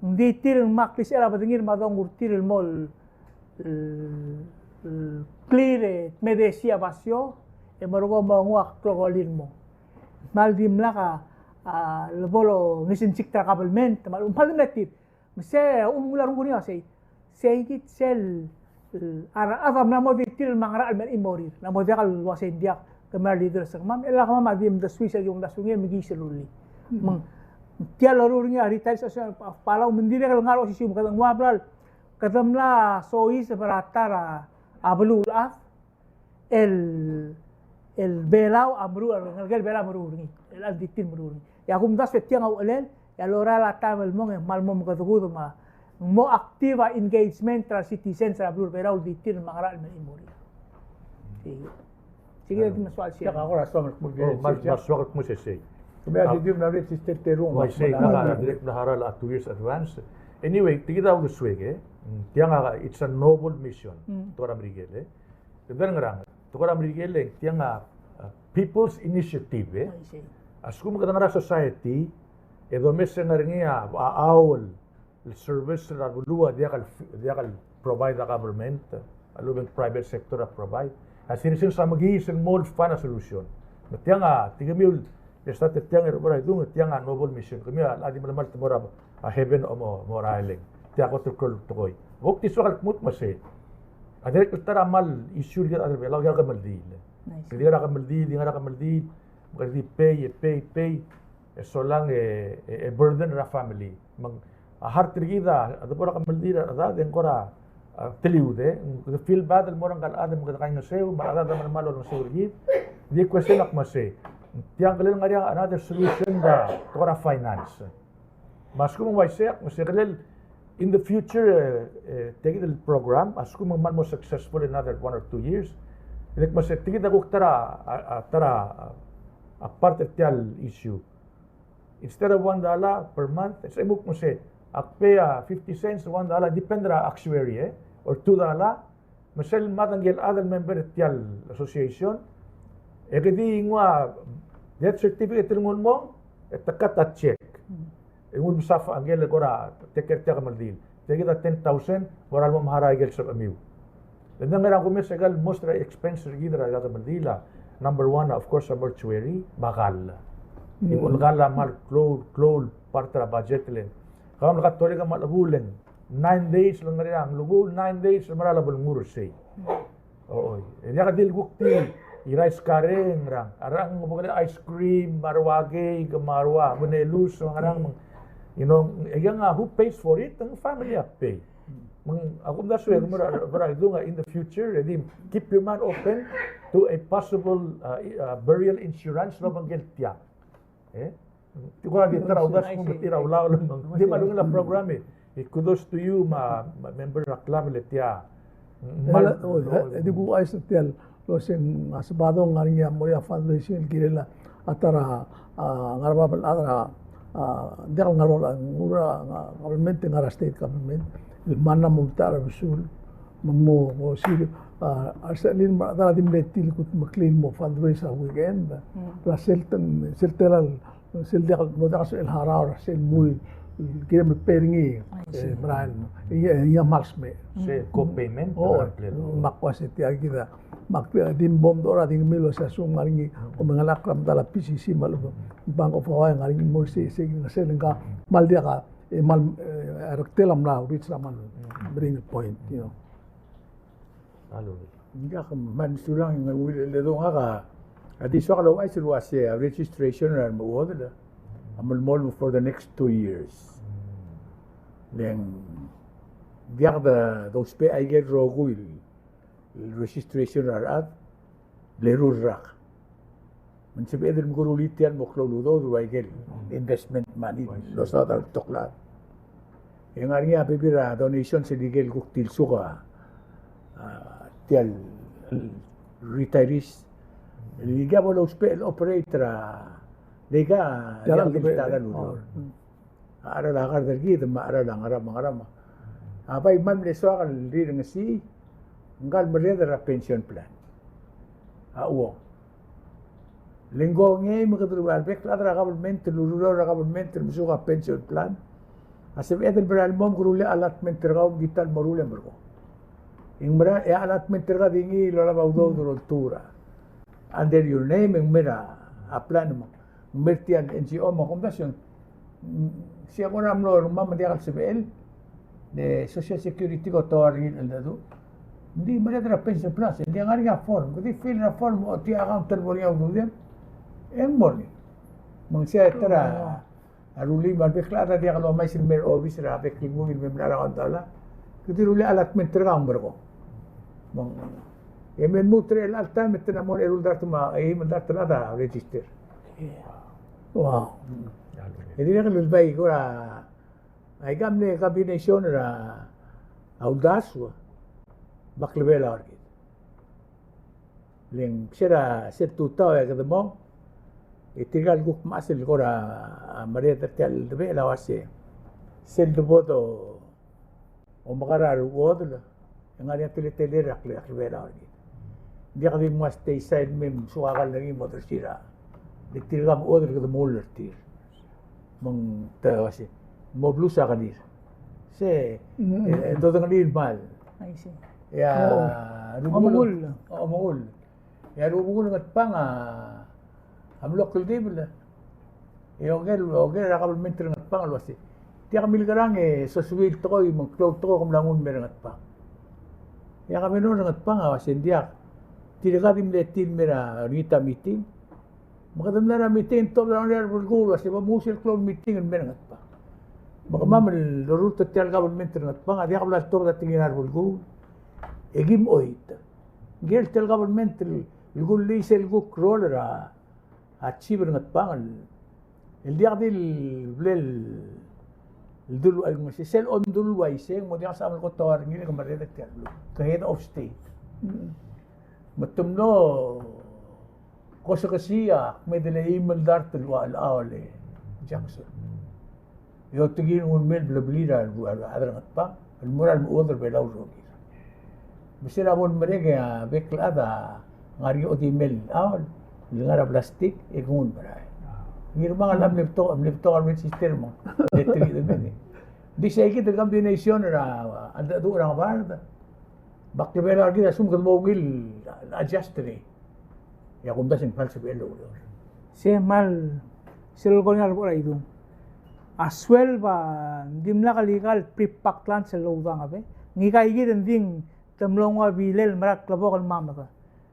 ng di tir el ngmai a klisichel a bedengir me a dongu er tir el mo el, el, el clear e dmedesii a basio, e merekong e mo nguu a klokolir el mo. Kmal dimlak a, a, lebo longesensikt er a kabelment, me a, kmal di mle tir. Me se, um, ungil a renguk er ngii a sei, sei kid sel, e, a rechad a mla mo di tir el mengerachel el mer a chimorir. Ng mla mo diak el ua sei ng diak, ke mera el leaders er kemam, e le kemam a di mdesuis er a ki omdasu er ngii e mekiis el rullii. Me ng, tia el loruul er ngii a Retirees Association of Palau, me ng dirrek el ngar er a osisiu me kede ng ua bla, kede mla soiseb er a ta er a beluulechad, el, el Belau a meruul, ngelekel Belau a meruul er ngii, el chelecha el di tir el meruul er ngii. E a kumdasu e tiang a uchelel, e a lorael a taem el mong e kmal mo mekedekudem me a, mo active a engagement er a citizens er a beluu er a Belau el di tir el mengerachel el mer a chimorir. Sei. Sei kid a di me soal sei. Tia kora soam el kmo, oh, me a, me a soak el kmo sei sei. Kemiu a di mla register er a terung. Uaisei, ng dirrek el harau el two years advance. Anyway, tia kid a uldesuek e. Tiang a, it's a noble mission. Mm. Tekoi er a Merikel e. Kede ngerang, tekoi er a Merikel e ng tiang a, a, people's initiative, e. Uaisei. A lsekum kede ngar er a society, e domes e ngar er ngii a, a, a, el service er a beluu a diak el, diak el provide a government, a lechub e ng private sector a provide. A citizens a mekiis el mo el find a solution. Me tiang a, tia kemiu el E start er tiang er a bo er a idung, tiang a noble mission. Kemiu a di melemalt el mo er a heaven el mo, mo er a eleng. Tia kot el klou el tekoi. Kuk di soak el kmo me sei, a dirrek el ta er a kmal issue er kid el chad er a Belau, e a kemeldiil. Nice. Kede di ngar er a kemeldiil, di ngar er a kemeldiil, me kede di pay, e pay, pay, e solang e, e, e burden er a family. Me ng a heart er kid a, a debo er a kemeldiil er a rechad e ng kora, a, teliud e, ng feel bad el mo er ngka el chad me kede kaingeseu, me a rechad a melemalt el olengeseu er kid. Di question a kmo sei, tiang kelel ngar er ngii a another solution er a tekoi er a finance. Me a lsekum ng uaisei, me sei kelel in the future, e, e, tia kid el program, a lsekum ng kmal mo successful in another one or two years, e di kmo sei, tia kid a kuk ta er a, a, a, ta er a, a, a part er tia el issue. Instead of one dollar per month, e sei, me kmo sei, ak pay a fifty cents, one dollar, depend er a actuary, e, or two dollar, me sel mad ngike el chad el member er tia el association, e ke di nguu a death certificate el nguu el mong, e te cut a check. E nguu el msaf a ngike el kora take care er tia el kemeldiil. Tia kid a ten thousand, mo er a lebo mechar a ikel sebechemiu. Le ng ngar er a kumes e kal most er a expense er kid er a kemeldiil a number one, of course, a mortuary, me a kall. Mm. Ng kall a kmal klou, klou el part er a budget le. Kemam el Katolik a kmal chebuul e ng nine days el ngar er ngii a nglunguuch, nine days el mera el bo lenguu er sei. Oi, e diak di le kuk di rice curry ngerang, a rechad ng bo kele ice cream, me a rua cake, me a rua benelus, me a ngerang, me ng, you know, e ng a who pays for it, ng family a pay. Me ng, a kumdasu e, me a, me a, dung, in the future, e di keep your mind open to a possible, uh, i-, uh, burial insurance el obengkel tia. E? Di kora di ta er a uldasu, me ng di ta er a ulaol, me ng di me a ungil a program e. E kudos to you me a, me a member er a club el tia. Mal, oi, e, e di kuk chais er tia el uase ng a Sabadong ng ngar er ngii a mo er ngii a fundraising el kirel a ta er a, a, ngar er a bab el chad er a, a, diak el ngar er a bab el chad, ngar er a, a, government, ngar er a state government. El mla mo metacher a besul, me mo, mo sir, a, a, sel di mle tir el kutmeklii el mo fundraise er a weekend. Mm. Er a sel tang, sel tela el sel diak, mlo diak el harau er sel mui, kirem el pay er ngii, e, merael, e, e, a kmal smecher. Se co-payment, o, me ak uase tia kid a, me ak di bo mdechor a di ngmai el uase a sum ngar er ngii, omengelakl er a medal a P C C me a lechub Bank of Hawaii ngar er ngii el mo er sei, sei, sel ngka, kmal diak a, e, kmal, e, a rektel a mla reach er a kmal meringel point, you know. Ng diak, me a mesulang, e, ungil el, e, dung, ngak a di soak el ouchais el uase a registration er a remechuodel a melemolem for the next two years. Le ng diak de, dousbech aike el rokui el registration er a rechad, le eru el rak. Me ng sebeched el mekerulii tia el mo klou el udoud el ua ikel investment money el losaod er a betok el chad. E ng ngar er ngii a bebil er a donations el ikel kuk tilsuk a, a, tia el retirees. El ngii a bo lousbech el operate er a, le ika, tia el debel, tia el udoud. A cheral a kard er kid me a cheral a ngerang me a ngerang. A bai me mle soak el rirengesii, ngka el merreder er a pension plan a uong. Le ng kongei me kede, a rebek el chad er a government, el ureor er a government el mesuk a pension plan, a sebeched el merael el mo mekeruul a allotment er kau me kid a mo ruul e merekong. E ng mera, e a allotment er kau a di ngii el olab a udoud el oltuu er a under your name, e ng mei er a plan me ng mei er tia el N G O me a kumdasu. Mm, sei a kora mlo er ngii me ng diak el sebechel, e Social Security ko toar er ngii el cheldecheduch. Ng di merreder er a pension plan, ng di ngar er ngii a form, ke di fill er a form, ochotii a account el bo er ngii a ududir, e ng mo er ngii. Me ng sei a ta er a rullii me a rebek el chad a diak lomais el mei er a obis er a bek el mui el mei mla er a kondala. Ke di rullii a allotment er kau me merekong. Me ng, e me lmuut er chelecha el taem e te mla mo eru el dart me a eim el dart el chad a register. Wow. E dirrek el bai kora, aika mle combination er a uldasu me a klebelaod er kid. Le ng sel, sel tutau e kede mong, e tirka el kuk mechas el kora merreder er tia el debechel a uase sel debo do omekar a rechuodel, e ng ngar er ngii a teletelel er a kle, a klebelaod er kid. Ng diak di mo ua stay side me msukakl er ngii el mo odersir a, le tirka a mechuodel kede meruul er tir. Me ng te uase, mo blus a kelir. Se, e, e, dodengelii el kmal. I see. E a, o, remechull. Omengull. Omengull. E a rubekul Ngatpang a, a mlo kldibel. E oker, oker a kabelment er Ngatpang el uase, tia kemiu el kerang e sosuii el tekoi me ng klou el tekoi, kom mla nguu el mei er Ngatpang. E a kabelment er Ngatpang a uase ng diak. Tirka di mle tir el mei er a, er ngii a meeting. Me kede mla er a meeting, tobed er a ongerenger el belkul el uase, bo mnguu sel klou el meeting el mei er Ngatpang. Me kemam el lorurt er tia el kabelment er Ngatpang a diak bla el tobed a tekingel a rebelkul. E kim choit. Ngike el tia el kabelment el, el kullii sel kuk role er a, a chief er Ngatpang el, el diak di el ble el dul, el, sel omdul uaisei, ng mo diak a sebecham el kot el ua er ngii el ke merreder er tia el beluu, ke head of state. Mm. Me te mlo kosekesii a kmeed el eim el dart el ua el Aol e Jackson. E otekii el nguu el mei el blebelir a rechad er a Ngatpang el mo er a lemechuodel er a Belau el rokir. Me sel bo lemerek e a bek el chad a ngar er ngii a odimel el Aol el ngar er a plastik e ke nguu el merael. Ngirmang a mle betok, mle betok a register me ng, e tirke el mei. Ng di sei kid el combination er a, a cheldecheduch er a Ngebard me a klebelaod er kid a lsekum kede mo ungil el adjust er ngii. E a kumdasu e ng kmal sebechel el oureor. Se kmal, sel kora bo er a idung. A suelb a dimlak el ikal pre-packed lunch el oudang a be. Ngika kid e ng di te mlo nguu a bilel el mera el klebokel el mameke.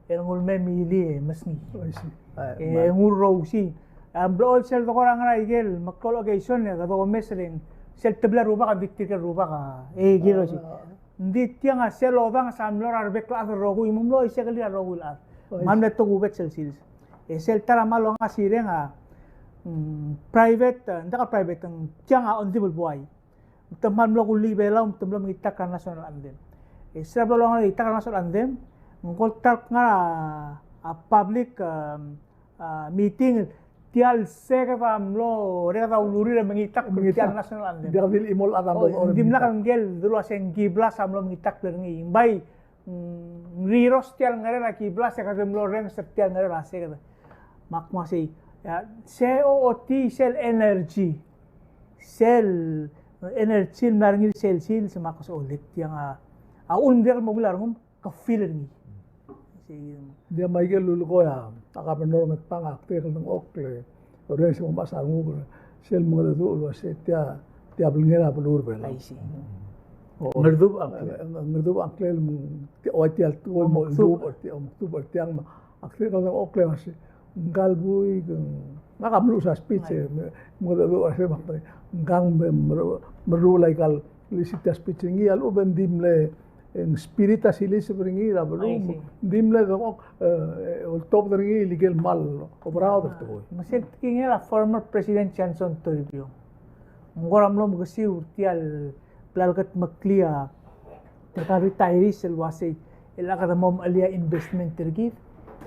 E nguu el mei milii e mesngii. I see. E nguu el rousii. A blechoel sel dekora ngar er a ikel meklou el occasion e kede omes e le ng sel tebla el rubak a di tirke el rubak a, e kid el osii. Ng di tiang a sel odanges a mlo er a rebek el chad el rokui, me ng mlo oisei a kelir a rokui el chad. Oi. Me a mle tokubets el sils. E sel ta er a mlo ngasireng a, mm, private, e, ng diak a private, ng tiang a Ondibel Buai. Me te kmal mlo kullii Belau, me te mlo mengitakl er a national anthem. E sel blo longang el ngitakl er a national anthem, ng kol ta el kngar er a, a public, um, a, meeting, tia el seked a mlo, reked a ulurir el mengitakl, mengitakl er tia el national anthem. Diak di el chimo el chad a mlo. O, ng dimlak el ngike el dulu a se ng kiblas a mlo mengitakl er ngii. Ng bai, mm, ng riros tia el ngerel a kiblas e kede mlo rrenges er tia el ngerel a seked. Me ak mo uasei, ya, se ochotii sel energy. Sel energy el mla er ngii sel sils, me ak uasei, o, le tiang a, a uchul me ng dirrek el mo ungil a rengum, ke feel er ngii. Sei. Ng di a Michael el lulekoi a, a governor Ngatpang, ak dirrek el dengchokl e orrenges e mo mechas a renguk er sel mengedecheduch el uasei tia, tia blengel a beluu er Belau. I see. O, Ngerdubech a ngklel. E, Ngerdubech a ngklel, me ng tia, ua tia el tekoi el mo Omekdubech. Ngerdubech er tia, Omekdubech er tiang, me ak dirrek el dengchokl e uasei, ngka el buik, ngak a meluches a speech, e, me, mengedecheduch er sel, me ak, ngkang me, me, meruul aika el, el ua se tia el speech er ngii a lechub e ng di mle, e, ng spirit a siliseb er ngii er a beluu. I see. Ng di mle dengchokl, e, e, oltobed er ngii el ikel kmal oberaod er a tekoi. Me sel tekingel a former President Johnson Toribiong. Ng kora mlo mekesiu er tia el bla lekedmeklii a tirka el retirees el uasei, el a kede mo mechelii a investment er kid.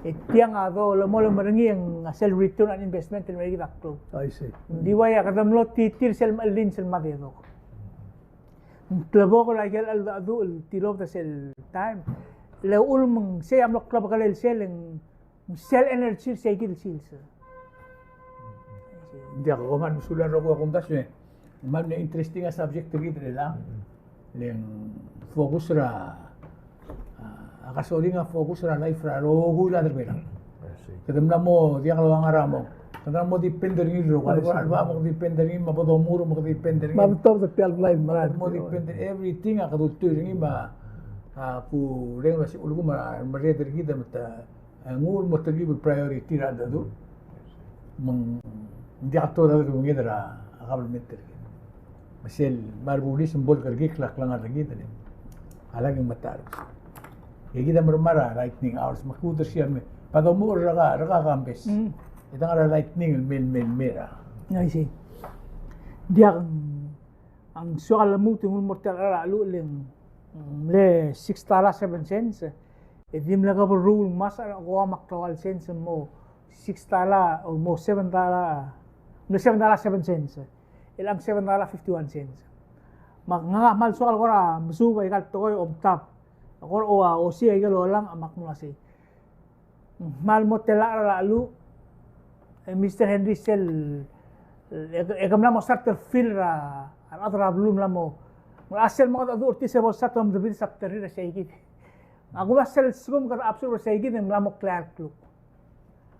E tiang a do, le mo, le mo er ngii e ng a sel return on investment el mei er kid a klou. I see. Ng di ua ia kede mlo titir sel mechelii sel mad e dok. Ng klebokel aike el cheldecheduch el tilobed er sel taem. Le uchul me ng sei a mlo klebekelel sel, e ng sel energy er seikid el sils. Ng diak, kom kmal mesulang el rokui a kumdasu e. Ng kmal mle interesting a subject er kid er chelechang. Le ng focus er a, a, a kasoling a focus er a life er a rokui el chad er Belau. I see. Kede mla mo diak el ua ngar er a mong. Kede mla mo depend er ngii el rokui. I see. Kede mla mo depend er ngii me bo domuchel me kede depend er ngii. Me bo domuchel er tia el blai el mera. Kede mo depend er everything a kede ultuil er ngii me a, a, kureng el uasei ulekum a merreder er kid me te, e, nguu el mo telkib el priority er a cheldecheduch. Me ng diak a todang el menged er a government er kid. Me sel mla er a bulis me bo lekerekikl a klengar er kid, a lak e ng metacherk. E kid a mla er a lightning hours, me kuk er sei a me, bo domuchel er a, er a Kambes. Mm. E te ngar er a lightning el mei, mei, mei er a. I see. Diak, a ng soak el lmuut e ng mo er tia el cheral a cheluch el ng, mm, mle six dollar seven cents. E di mle keberruul ngmasech a ko a klou el cents el mo six dollar, o mo seven dollar, mle seven dollar seven cents. Chelechang seven dollar fifty-one cents. Me ngak a kmal soak el kora mesuub aika el tekoi a omtab. Kora ua osii aike el olengit me ak mo uasei. Kmal mo tela er a cheluch, e, Mister Henry sel, e, e ke mla mo start el feel er a, a rechad er a beluu el mla mo, a sel mengedecheduch er tir se bo start el omdebidis a bderir er seikid. Ak uasei sel lsekum kede absorb er seikid e ng mla mo klou el kluk.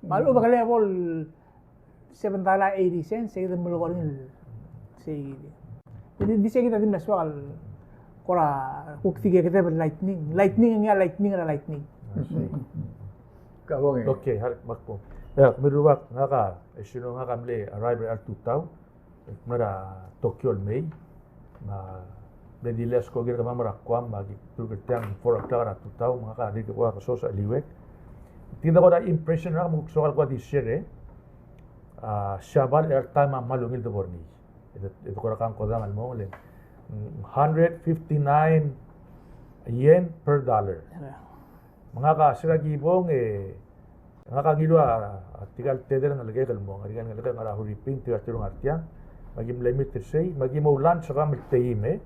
Me a lechub e ke le bo el seven dollar eighty cents, seikid a melekoi er ngii el, seikid. Di, di seikid a di mle soak el kora kuk di kedeb el lightning. Lightning, ng ngii a lightning er a lightning. I see. Ka bong e. Okay, hark, me ak bo. Ya, me a rubak, ngak a, as you know, ngak a mle arrive er a tutau. Mla er a Tokyo el mei, me a mle delay a skoki er kemam er a Guam, me aki turuk er tiang four o'clock er a tutau, me ngak a dirk kuk sosa el eua. Tia kora impression er ngak me kuk soak el kuk di share, a, Siabal airtime a kmal ungil de bo er ngii. E de, e de kora kangkodang el mong, le, mm, hundred fifty-nine yen per dollar. Me ngak a sel kibong e, ngak a ngiluu a, a tirka el tedei el ngelekek el mo, ngar er ngii a ngelekek el ngar er a Huriping, tirka el tirka el ngar tiang, me aki mle meet er sei, me aki mo lunch er kemam el teim e.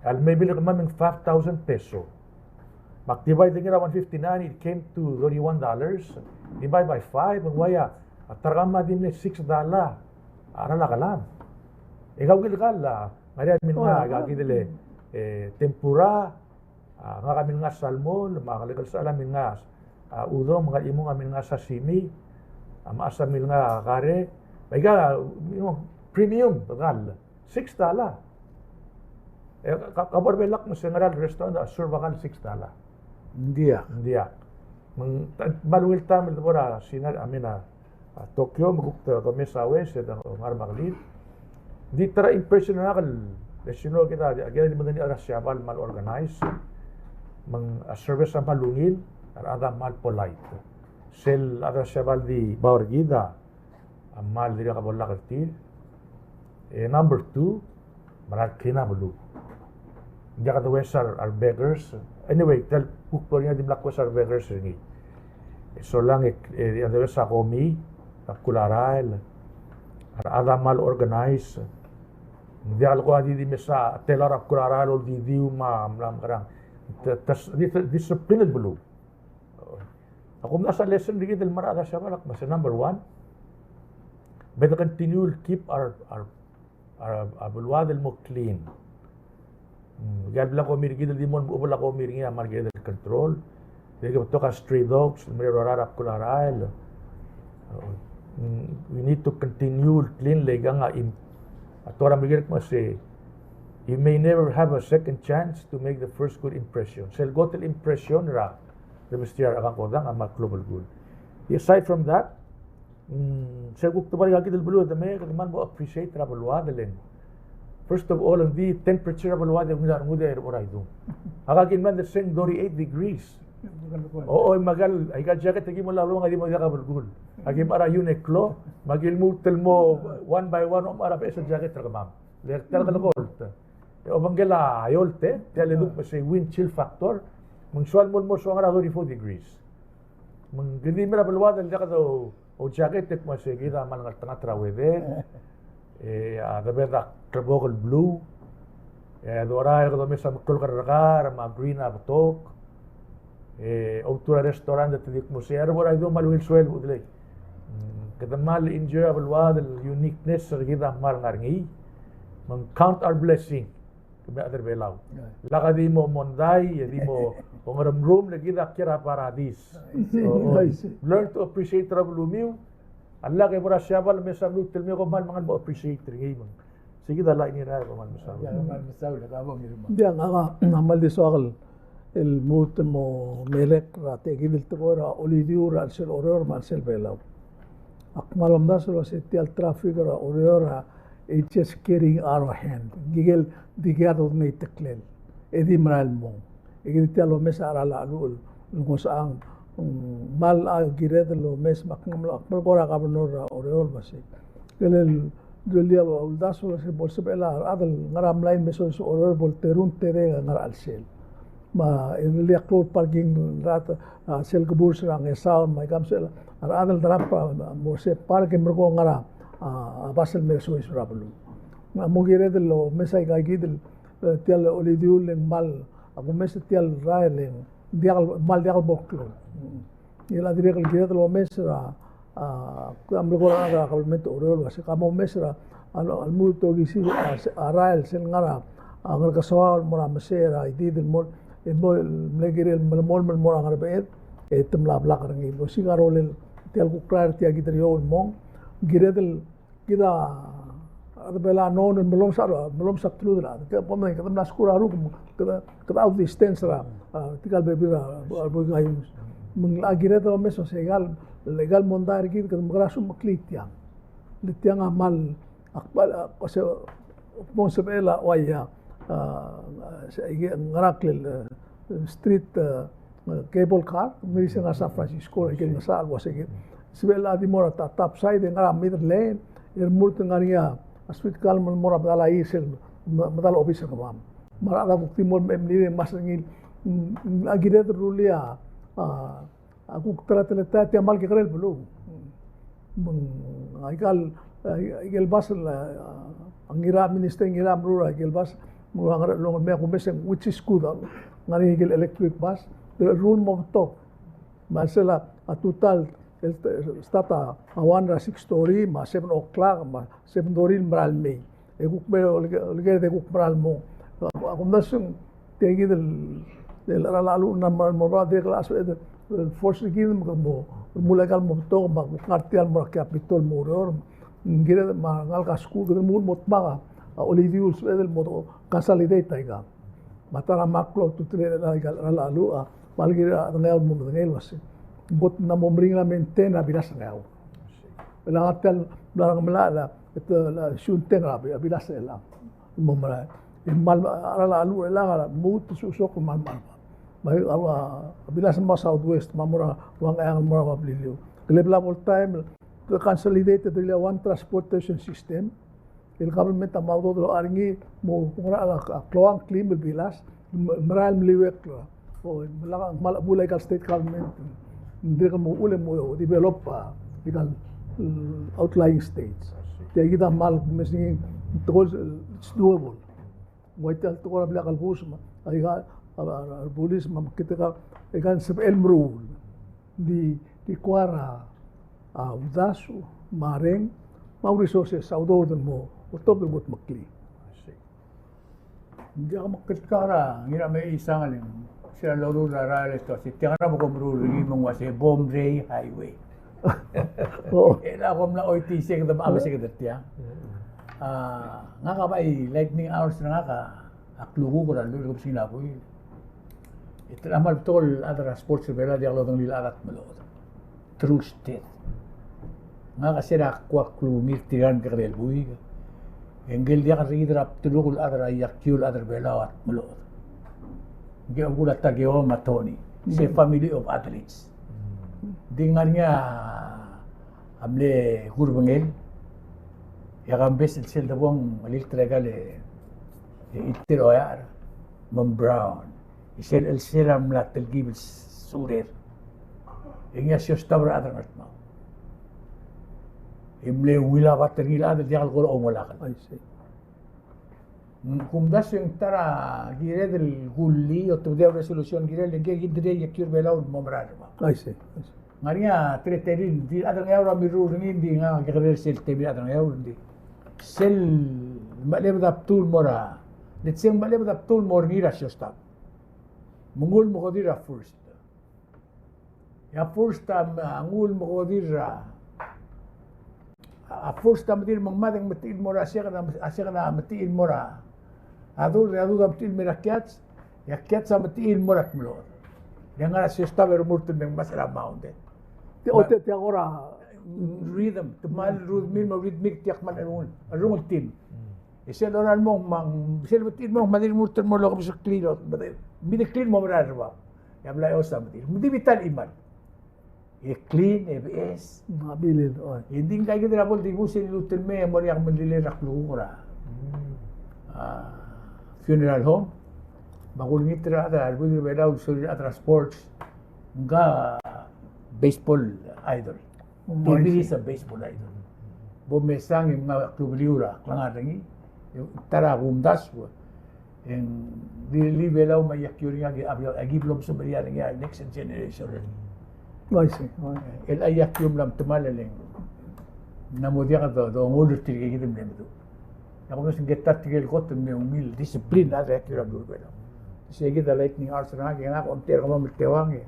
A le maybe le kemam e ng five thousand peso. Me ak divide er ngii er a one fifty-nine, it came to thirty-one dollars. Divide by five, me ng uaia, a ta er kemam a di mle six dollar. A cheral a kelam. E kau kid el kall a, ngar er ngii a milnga, a kid el, e, tempura, a, ngak a milnga salmon, me a ngelekek el sechal a milnga, a, udong, me a Ngarachainong a milnga sashimi, a, me a mechas a milnga kare, me aika, you know, premium, kall, six dollar. E, ka, ka bo er a Belau me se ngera el restaurant a serve a kall six dollar. Ng diak. Ng diak. Me ng, ta, kmal ungil taem el debo er a Sina, I mean, a, a Tokyo, me kuk te domes a ues, e te ngar er a kelir. Ng di ta er a impression er ngak el, Le sino kid a, kid a di medengei a rechad er a Siabal el kmal organize, me ng a service a kmal ungil, a rechad a kmal polite. Sel chad er a Siabal di bau er kid a kmal dirrek a bo lak er tir. E number two, mera el clean a beluu. Ng diak de ues a re, a re beggars. Anyway, tia el kuk bo er ngii a dimlak ues a re beggars er ngii. E solang e, e, a de ues a komi, a bkul a rael, a rechad a kmal organize. Ng diak el ko a di, di mesa tela er a bkul a rael el oldidiu me a mla mekerang. Te, te, di, te, discipline el beluu. A kumdasu a lesson er kid el mera el chad er a Siabal a kmo se number one, me de continue el keep our, our, our, a beluad el mo clean. Mm, aika el bla komi er kid el di mo, bla komi er ngii a kmal kired el control. Dirrek el betok a stray dogs, el mera el rara er a bkul a rael. Mm, we need to continue el clean, le aikang a im-, a tekoi er a Merikel el kmo se, you may never have a second chance to make the first good impression. Sel kot el impression er a, er a bestiar a kangkodang a kmal klou a belkul. Aside from that, mm, sel kuk tebal aika kid el beluu e de me, kede kmal mo appreciate er a beluad el ng. First of all, ng di temperature er a beluad e ungil a rengud e er a idung. Aika kid el mla er seng thirty-eight degrees. O, o, me aika el, aika el jacket e aki mo lebo el ua ngii a di mo diak a belkul. Aki mechar a Uniqlo, me aki lmuut el mo one by one, omechar a beches el jacket er kemam. Le tia el kelekolt. E obengkel a eolt, e, tia el eduk me se wind chill factor. Me ng soal el mo, mo soal ngar er a thirty-four degrees. Me ng kede di mei er a beluad el diak de ou-, oujacket e kmo se kid a kmal ngeltengat er a weather. E a debed a klebokel el blue. E dorael e kede omes a meklou el kerrekar me a green a betok. E outu er a restaurant e te di kmo se a rebo er a idung a kmal ungil el soal el budelei. Mm, kede kmal enjoy a beluad el uniqueness er kid a kmal ngar er ngii. Me ng count our blessing. Kemiu a rechad er a Belau. Lak a di mo mondai, e di mo ongeremrum, le kid a kiei er a paradis. O, o. Learn to appreciate er a belumiu. A lak e bo er a Siabal el mesa lmuut el mei e kom kmal mengal mo appreciate er ngii me ng. Sei kid a line er a, kom kmal mesaul. Ia, kom kmal mesaul, e ka bo ngii me. Ng diak, ngak a kmal di soak el lmuut el mo melek er a tia kid el tekoi er a olidiu er a chelsel Oreor me a chelsel Belau. Ak kmal omdasu el uase tia el traffic er a Oreor a, it's just getting out of hand. Ngike el dikea dodengei a teklel. E di merael el mong. E kid tia el omes a cheral a cheluch el ngosechang, mm, kmal a kired el omes me ak mle, ak mle kora governor er a Oreor me sei. Kele el, el, el uldasu el se bo lsebechel a rechad el ngar er a mlai el mesoes er a Oreor bo lterung tedei el ngar er a chelsel. Me a, e le a klou el parking lot, a, sel keburs er a Ngesaol, me aika me sel, a rechad el drop, a, mo se park e merekong ngar er a, a, a bus el me soes er a beluu. Me a mo kired el omes aika kid el, e, tia el olidiu el ng kmal, a kumes tia el rael e ng diak el, kmal diak el bo klou. Mm. Ngii el a dirrek el kired el omes er a, a, a mle kora ngar er a kabelment er a Oreor el uase ka mo omes er a, a, a lmuut el okisii a, se-, a rael sel ngar er a, a, Ngerkesoaol el mo er a Mesei er a Idid el mo, el mo, el mle kirel el melemolem el mo er a Ngerbeched, e te mla blak er ngii. Bo osiik a rolel tia el kuk rael er tia kid er eou el mong, kired el kid a, a rechad er a Belau a known el melomes a, melomes a bdelud el chad. Kede, kede mla skuul er a rukui, kede, kede outdistance er a, a, tirka el bebil er a, a, bo ikaius. Me ng locha kired el omes el uase aika el, aika el mondai er kid, kede mekerang e sumeklii tiang. Le tiang a kmal, ak kmal, a, uase, bo ng sebechel a, uaia, a, se, aike, ngera el, e, street, e, cable car, me di se ngar er a San Francisco, aike el ngesachel el uase kid. Sebechel a di mo er a ta-, top side, e ngar er a middle lane, e remurt e ngar er ngii a street car el mo er a medal a east el me-, medal a obis er kemam. Me a rechad a kuk di mo el me-, mlir e ngmasech er ngii, mm, a kired el rullii a, a, a kuk ta er a teletael tia kmal kekerei el beluu. Me ng aika el, a, aike el bus el, a, a Ngira, Minister Ngira a meruul er aike el bus, me a Ngerchelong el mei a kumes e ng, which is good, a, ngar er ngii aike el electric bus, el ruul el mo betok. Me a chelsel a tutau el, el start a, a one er a six thirty, me a seven o'clock, me a seven thirty el merael mei. E kuk mei, oleke-, olekered e kuk merael mong. A, a kumdasu e ng tia kid el, el cheral a cheluch el merael mong, dirrek el sebeched el force er kid me kede mo, mo remuul aika el mo betok, me a kuk ngar tia el mo er a Capitol el mo oureor, me ng kired me a ngalek a skuul, kede mo, mo dmak a, a olidiu el sebeched el mo consolidate aika. Me a ta er a meklou a ultutelel aika el cheral a cheluch, a, me a lek a dengeau el mo medengei el uase, ng kot ng mo meringel a maintain er a bilas er a Ngeaur. E le ngar tia el bla er a Ngemelachel, e te, el siunteng er a bi-, bilas er chelechang. Mo merael. E kmal, a, a, a, a, a, a, mo, te, so, so, kmal, kmal, kmal. Me a, a, a, bilas me a Southwest, me a mo er a, ua Ngcheangel el mo er a Beliliou. Ke le bla bo el taem, te consolidate er tia el one transportation system. El government a mo udoud el locha er ngii, mo, mo er a, a, a, klou a ngklim el bilas, me, merael meliuekl er a. O, me lak, me lak bo el aika el state government. Ng dirrek el mo uchul e mo develop a, aika el, mm, outlying states. Tia kid a kmal, mes ngii, tekoi el, it's doable. Ng ua tia el tekoi er a blil a kelebus me a, aika, a, a, a, rebulis me a mekngit a, aika el sebechel el meruul. Di, di kora, a, uldasu, me a reng, me a resources, a udoud el mo, otobed el mo tmeklii. Ng diak mekngit er a, ngii a me isang el, se er a loruul er a rael e te ua se, tiang a mo kom meruul er ngii me ng ua se Bomrei Highway. O. E a kom mla choitii se kede, me a se kede tiang. A, ngak a bai lightning hours er ngak a, a klukuk er a lluich el kebesengil a buil. E te kmal betok el chad er a sports er a Belau a diak lodengelii el chad a dmeloched. True state. Ngak a se er a kuk klungir tirka el kekerei el buik. E ngike el diak er kid er a bdeluk el chad er a iakiu el chad er a Belau a dmeloched. Ngike el kuk a ta er kid me a Tony. Se family of athletes. Di ngar er ngii a mle kurbengel. E a kambes el sel debong el ilterekal e, e Ilteroiar me a Brown. E sel, el sel a mla telkib el surer. E ngii a Siostau er a chad er a Ngardmau. E mle ungil a bat er ngii el chad el diak el kora oungelakl. I see. Ng kumdasu e ng ta er a kired el kullii, otobedii a resolution el kirel, e ng kirel kid el iakiu er a Belau el mo merael er a Ngardmau. I see, I see. Ng ngar er ngii a teletelir, ng di chad er a Ngeaur a mirruul er ngii, ng di ngak a kekerei er sel temir el chad er a Ngeaur, ng di sel mechelebed a bdu el mo er a, let's say, mechelebed a bdu el mo er ngii er a Siostau. Me nguu el mekodir er a first. E a first a, a nguu el mekodir er a, a first a medir me ng mad e ng metichir el mo er a second, a second a metichir el mo er a, a third, a third a metichir el mo er a catch, e a catch a metichir el mo er a dmeloched. E ng ngar er a Siostau e remurt el me ng mesa er a mound e. Te, o, te, te kora rhythm, te kmal rhythmic, mo rhythmic, tia kmal rung, rung el team. E sel lorael el mo, me ng, sel metichir el mo, me a di remurt el mo el okebeseklii el, me di, me di clean el mo merael er a bab. E a blai a os a medir. Me di bita el chimal. E clean, e beches. Ng bilel, oi. E ng di ngka kid er a bo el dibus e liluut el mei e mo er ngii a kemeldiil er a klukuk er a, a, funeral home. Me a kulengit er a chad er a rebuik er a Belau el sorir a chad er a sports. Ngka baseball idol. Mm, I see. Tebis a baseball idol. Bo mesang e mngai a klubeliu er a klengar er ngii. E ta er a kumdasu e ng di, di Belau me a iakiu er ngii a ki, a ki blo msubed er ngii a next generation. I see. El a iakiu a mla metemall e le ng mo diak do, dongull er tirke kid el mle meduch. E a kumes ng ke ta er tirke el kot el mle ungil, discipline a rechad er a iakiu er a beluu er a Belau. Sei kid a lightning hours er ngak, e ngak a omtechei er kemam el teuang e.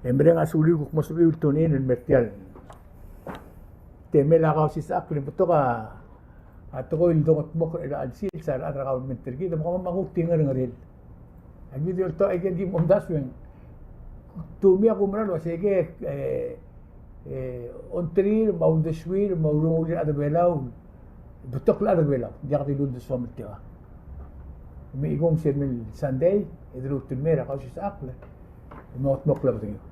E mereng a suliu el kuk mo sebechiu el tune in el mer tial temel a Kausisechakl e ng betok a, a tekoi el dongetmokl er a chelecha el sils a rechad er a government er kid, me kemam a kuk di ngerengerel. Aki di oltoch a ikel ki mo omdasu e ng, to me a kumerang el uasei ke, e, e, ongtirir me a uldesuir me a urungulir a rechad er a Belau. Betok el chad er a Belau, diak di luldesuam el teuang. Me a ikung sel mei el Sunday, e de lmuut el mei er a Kausisechakl, e mo otmokl a bedengir.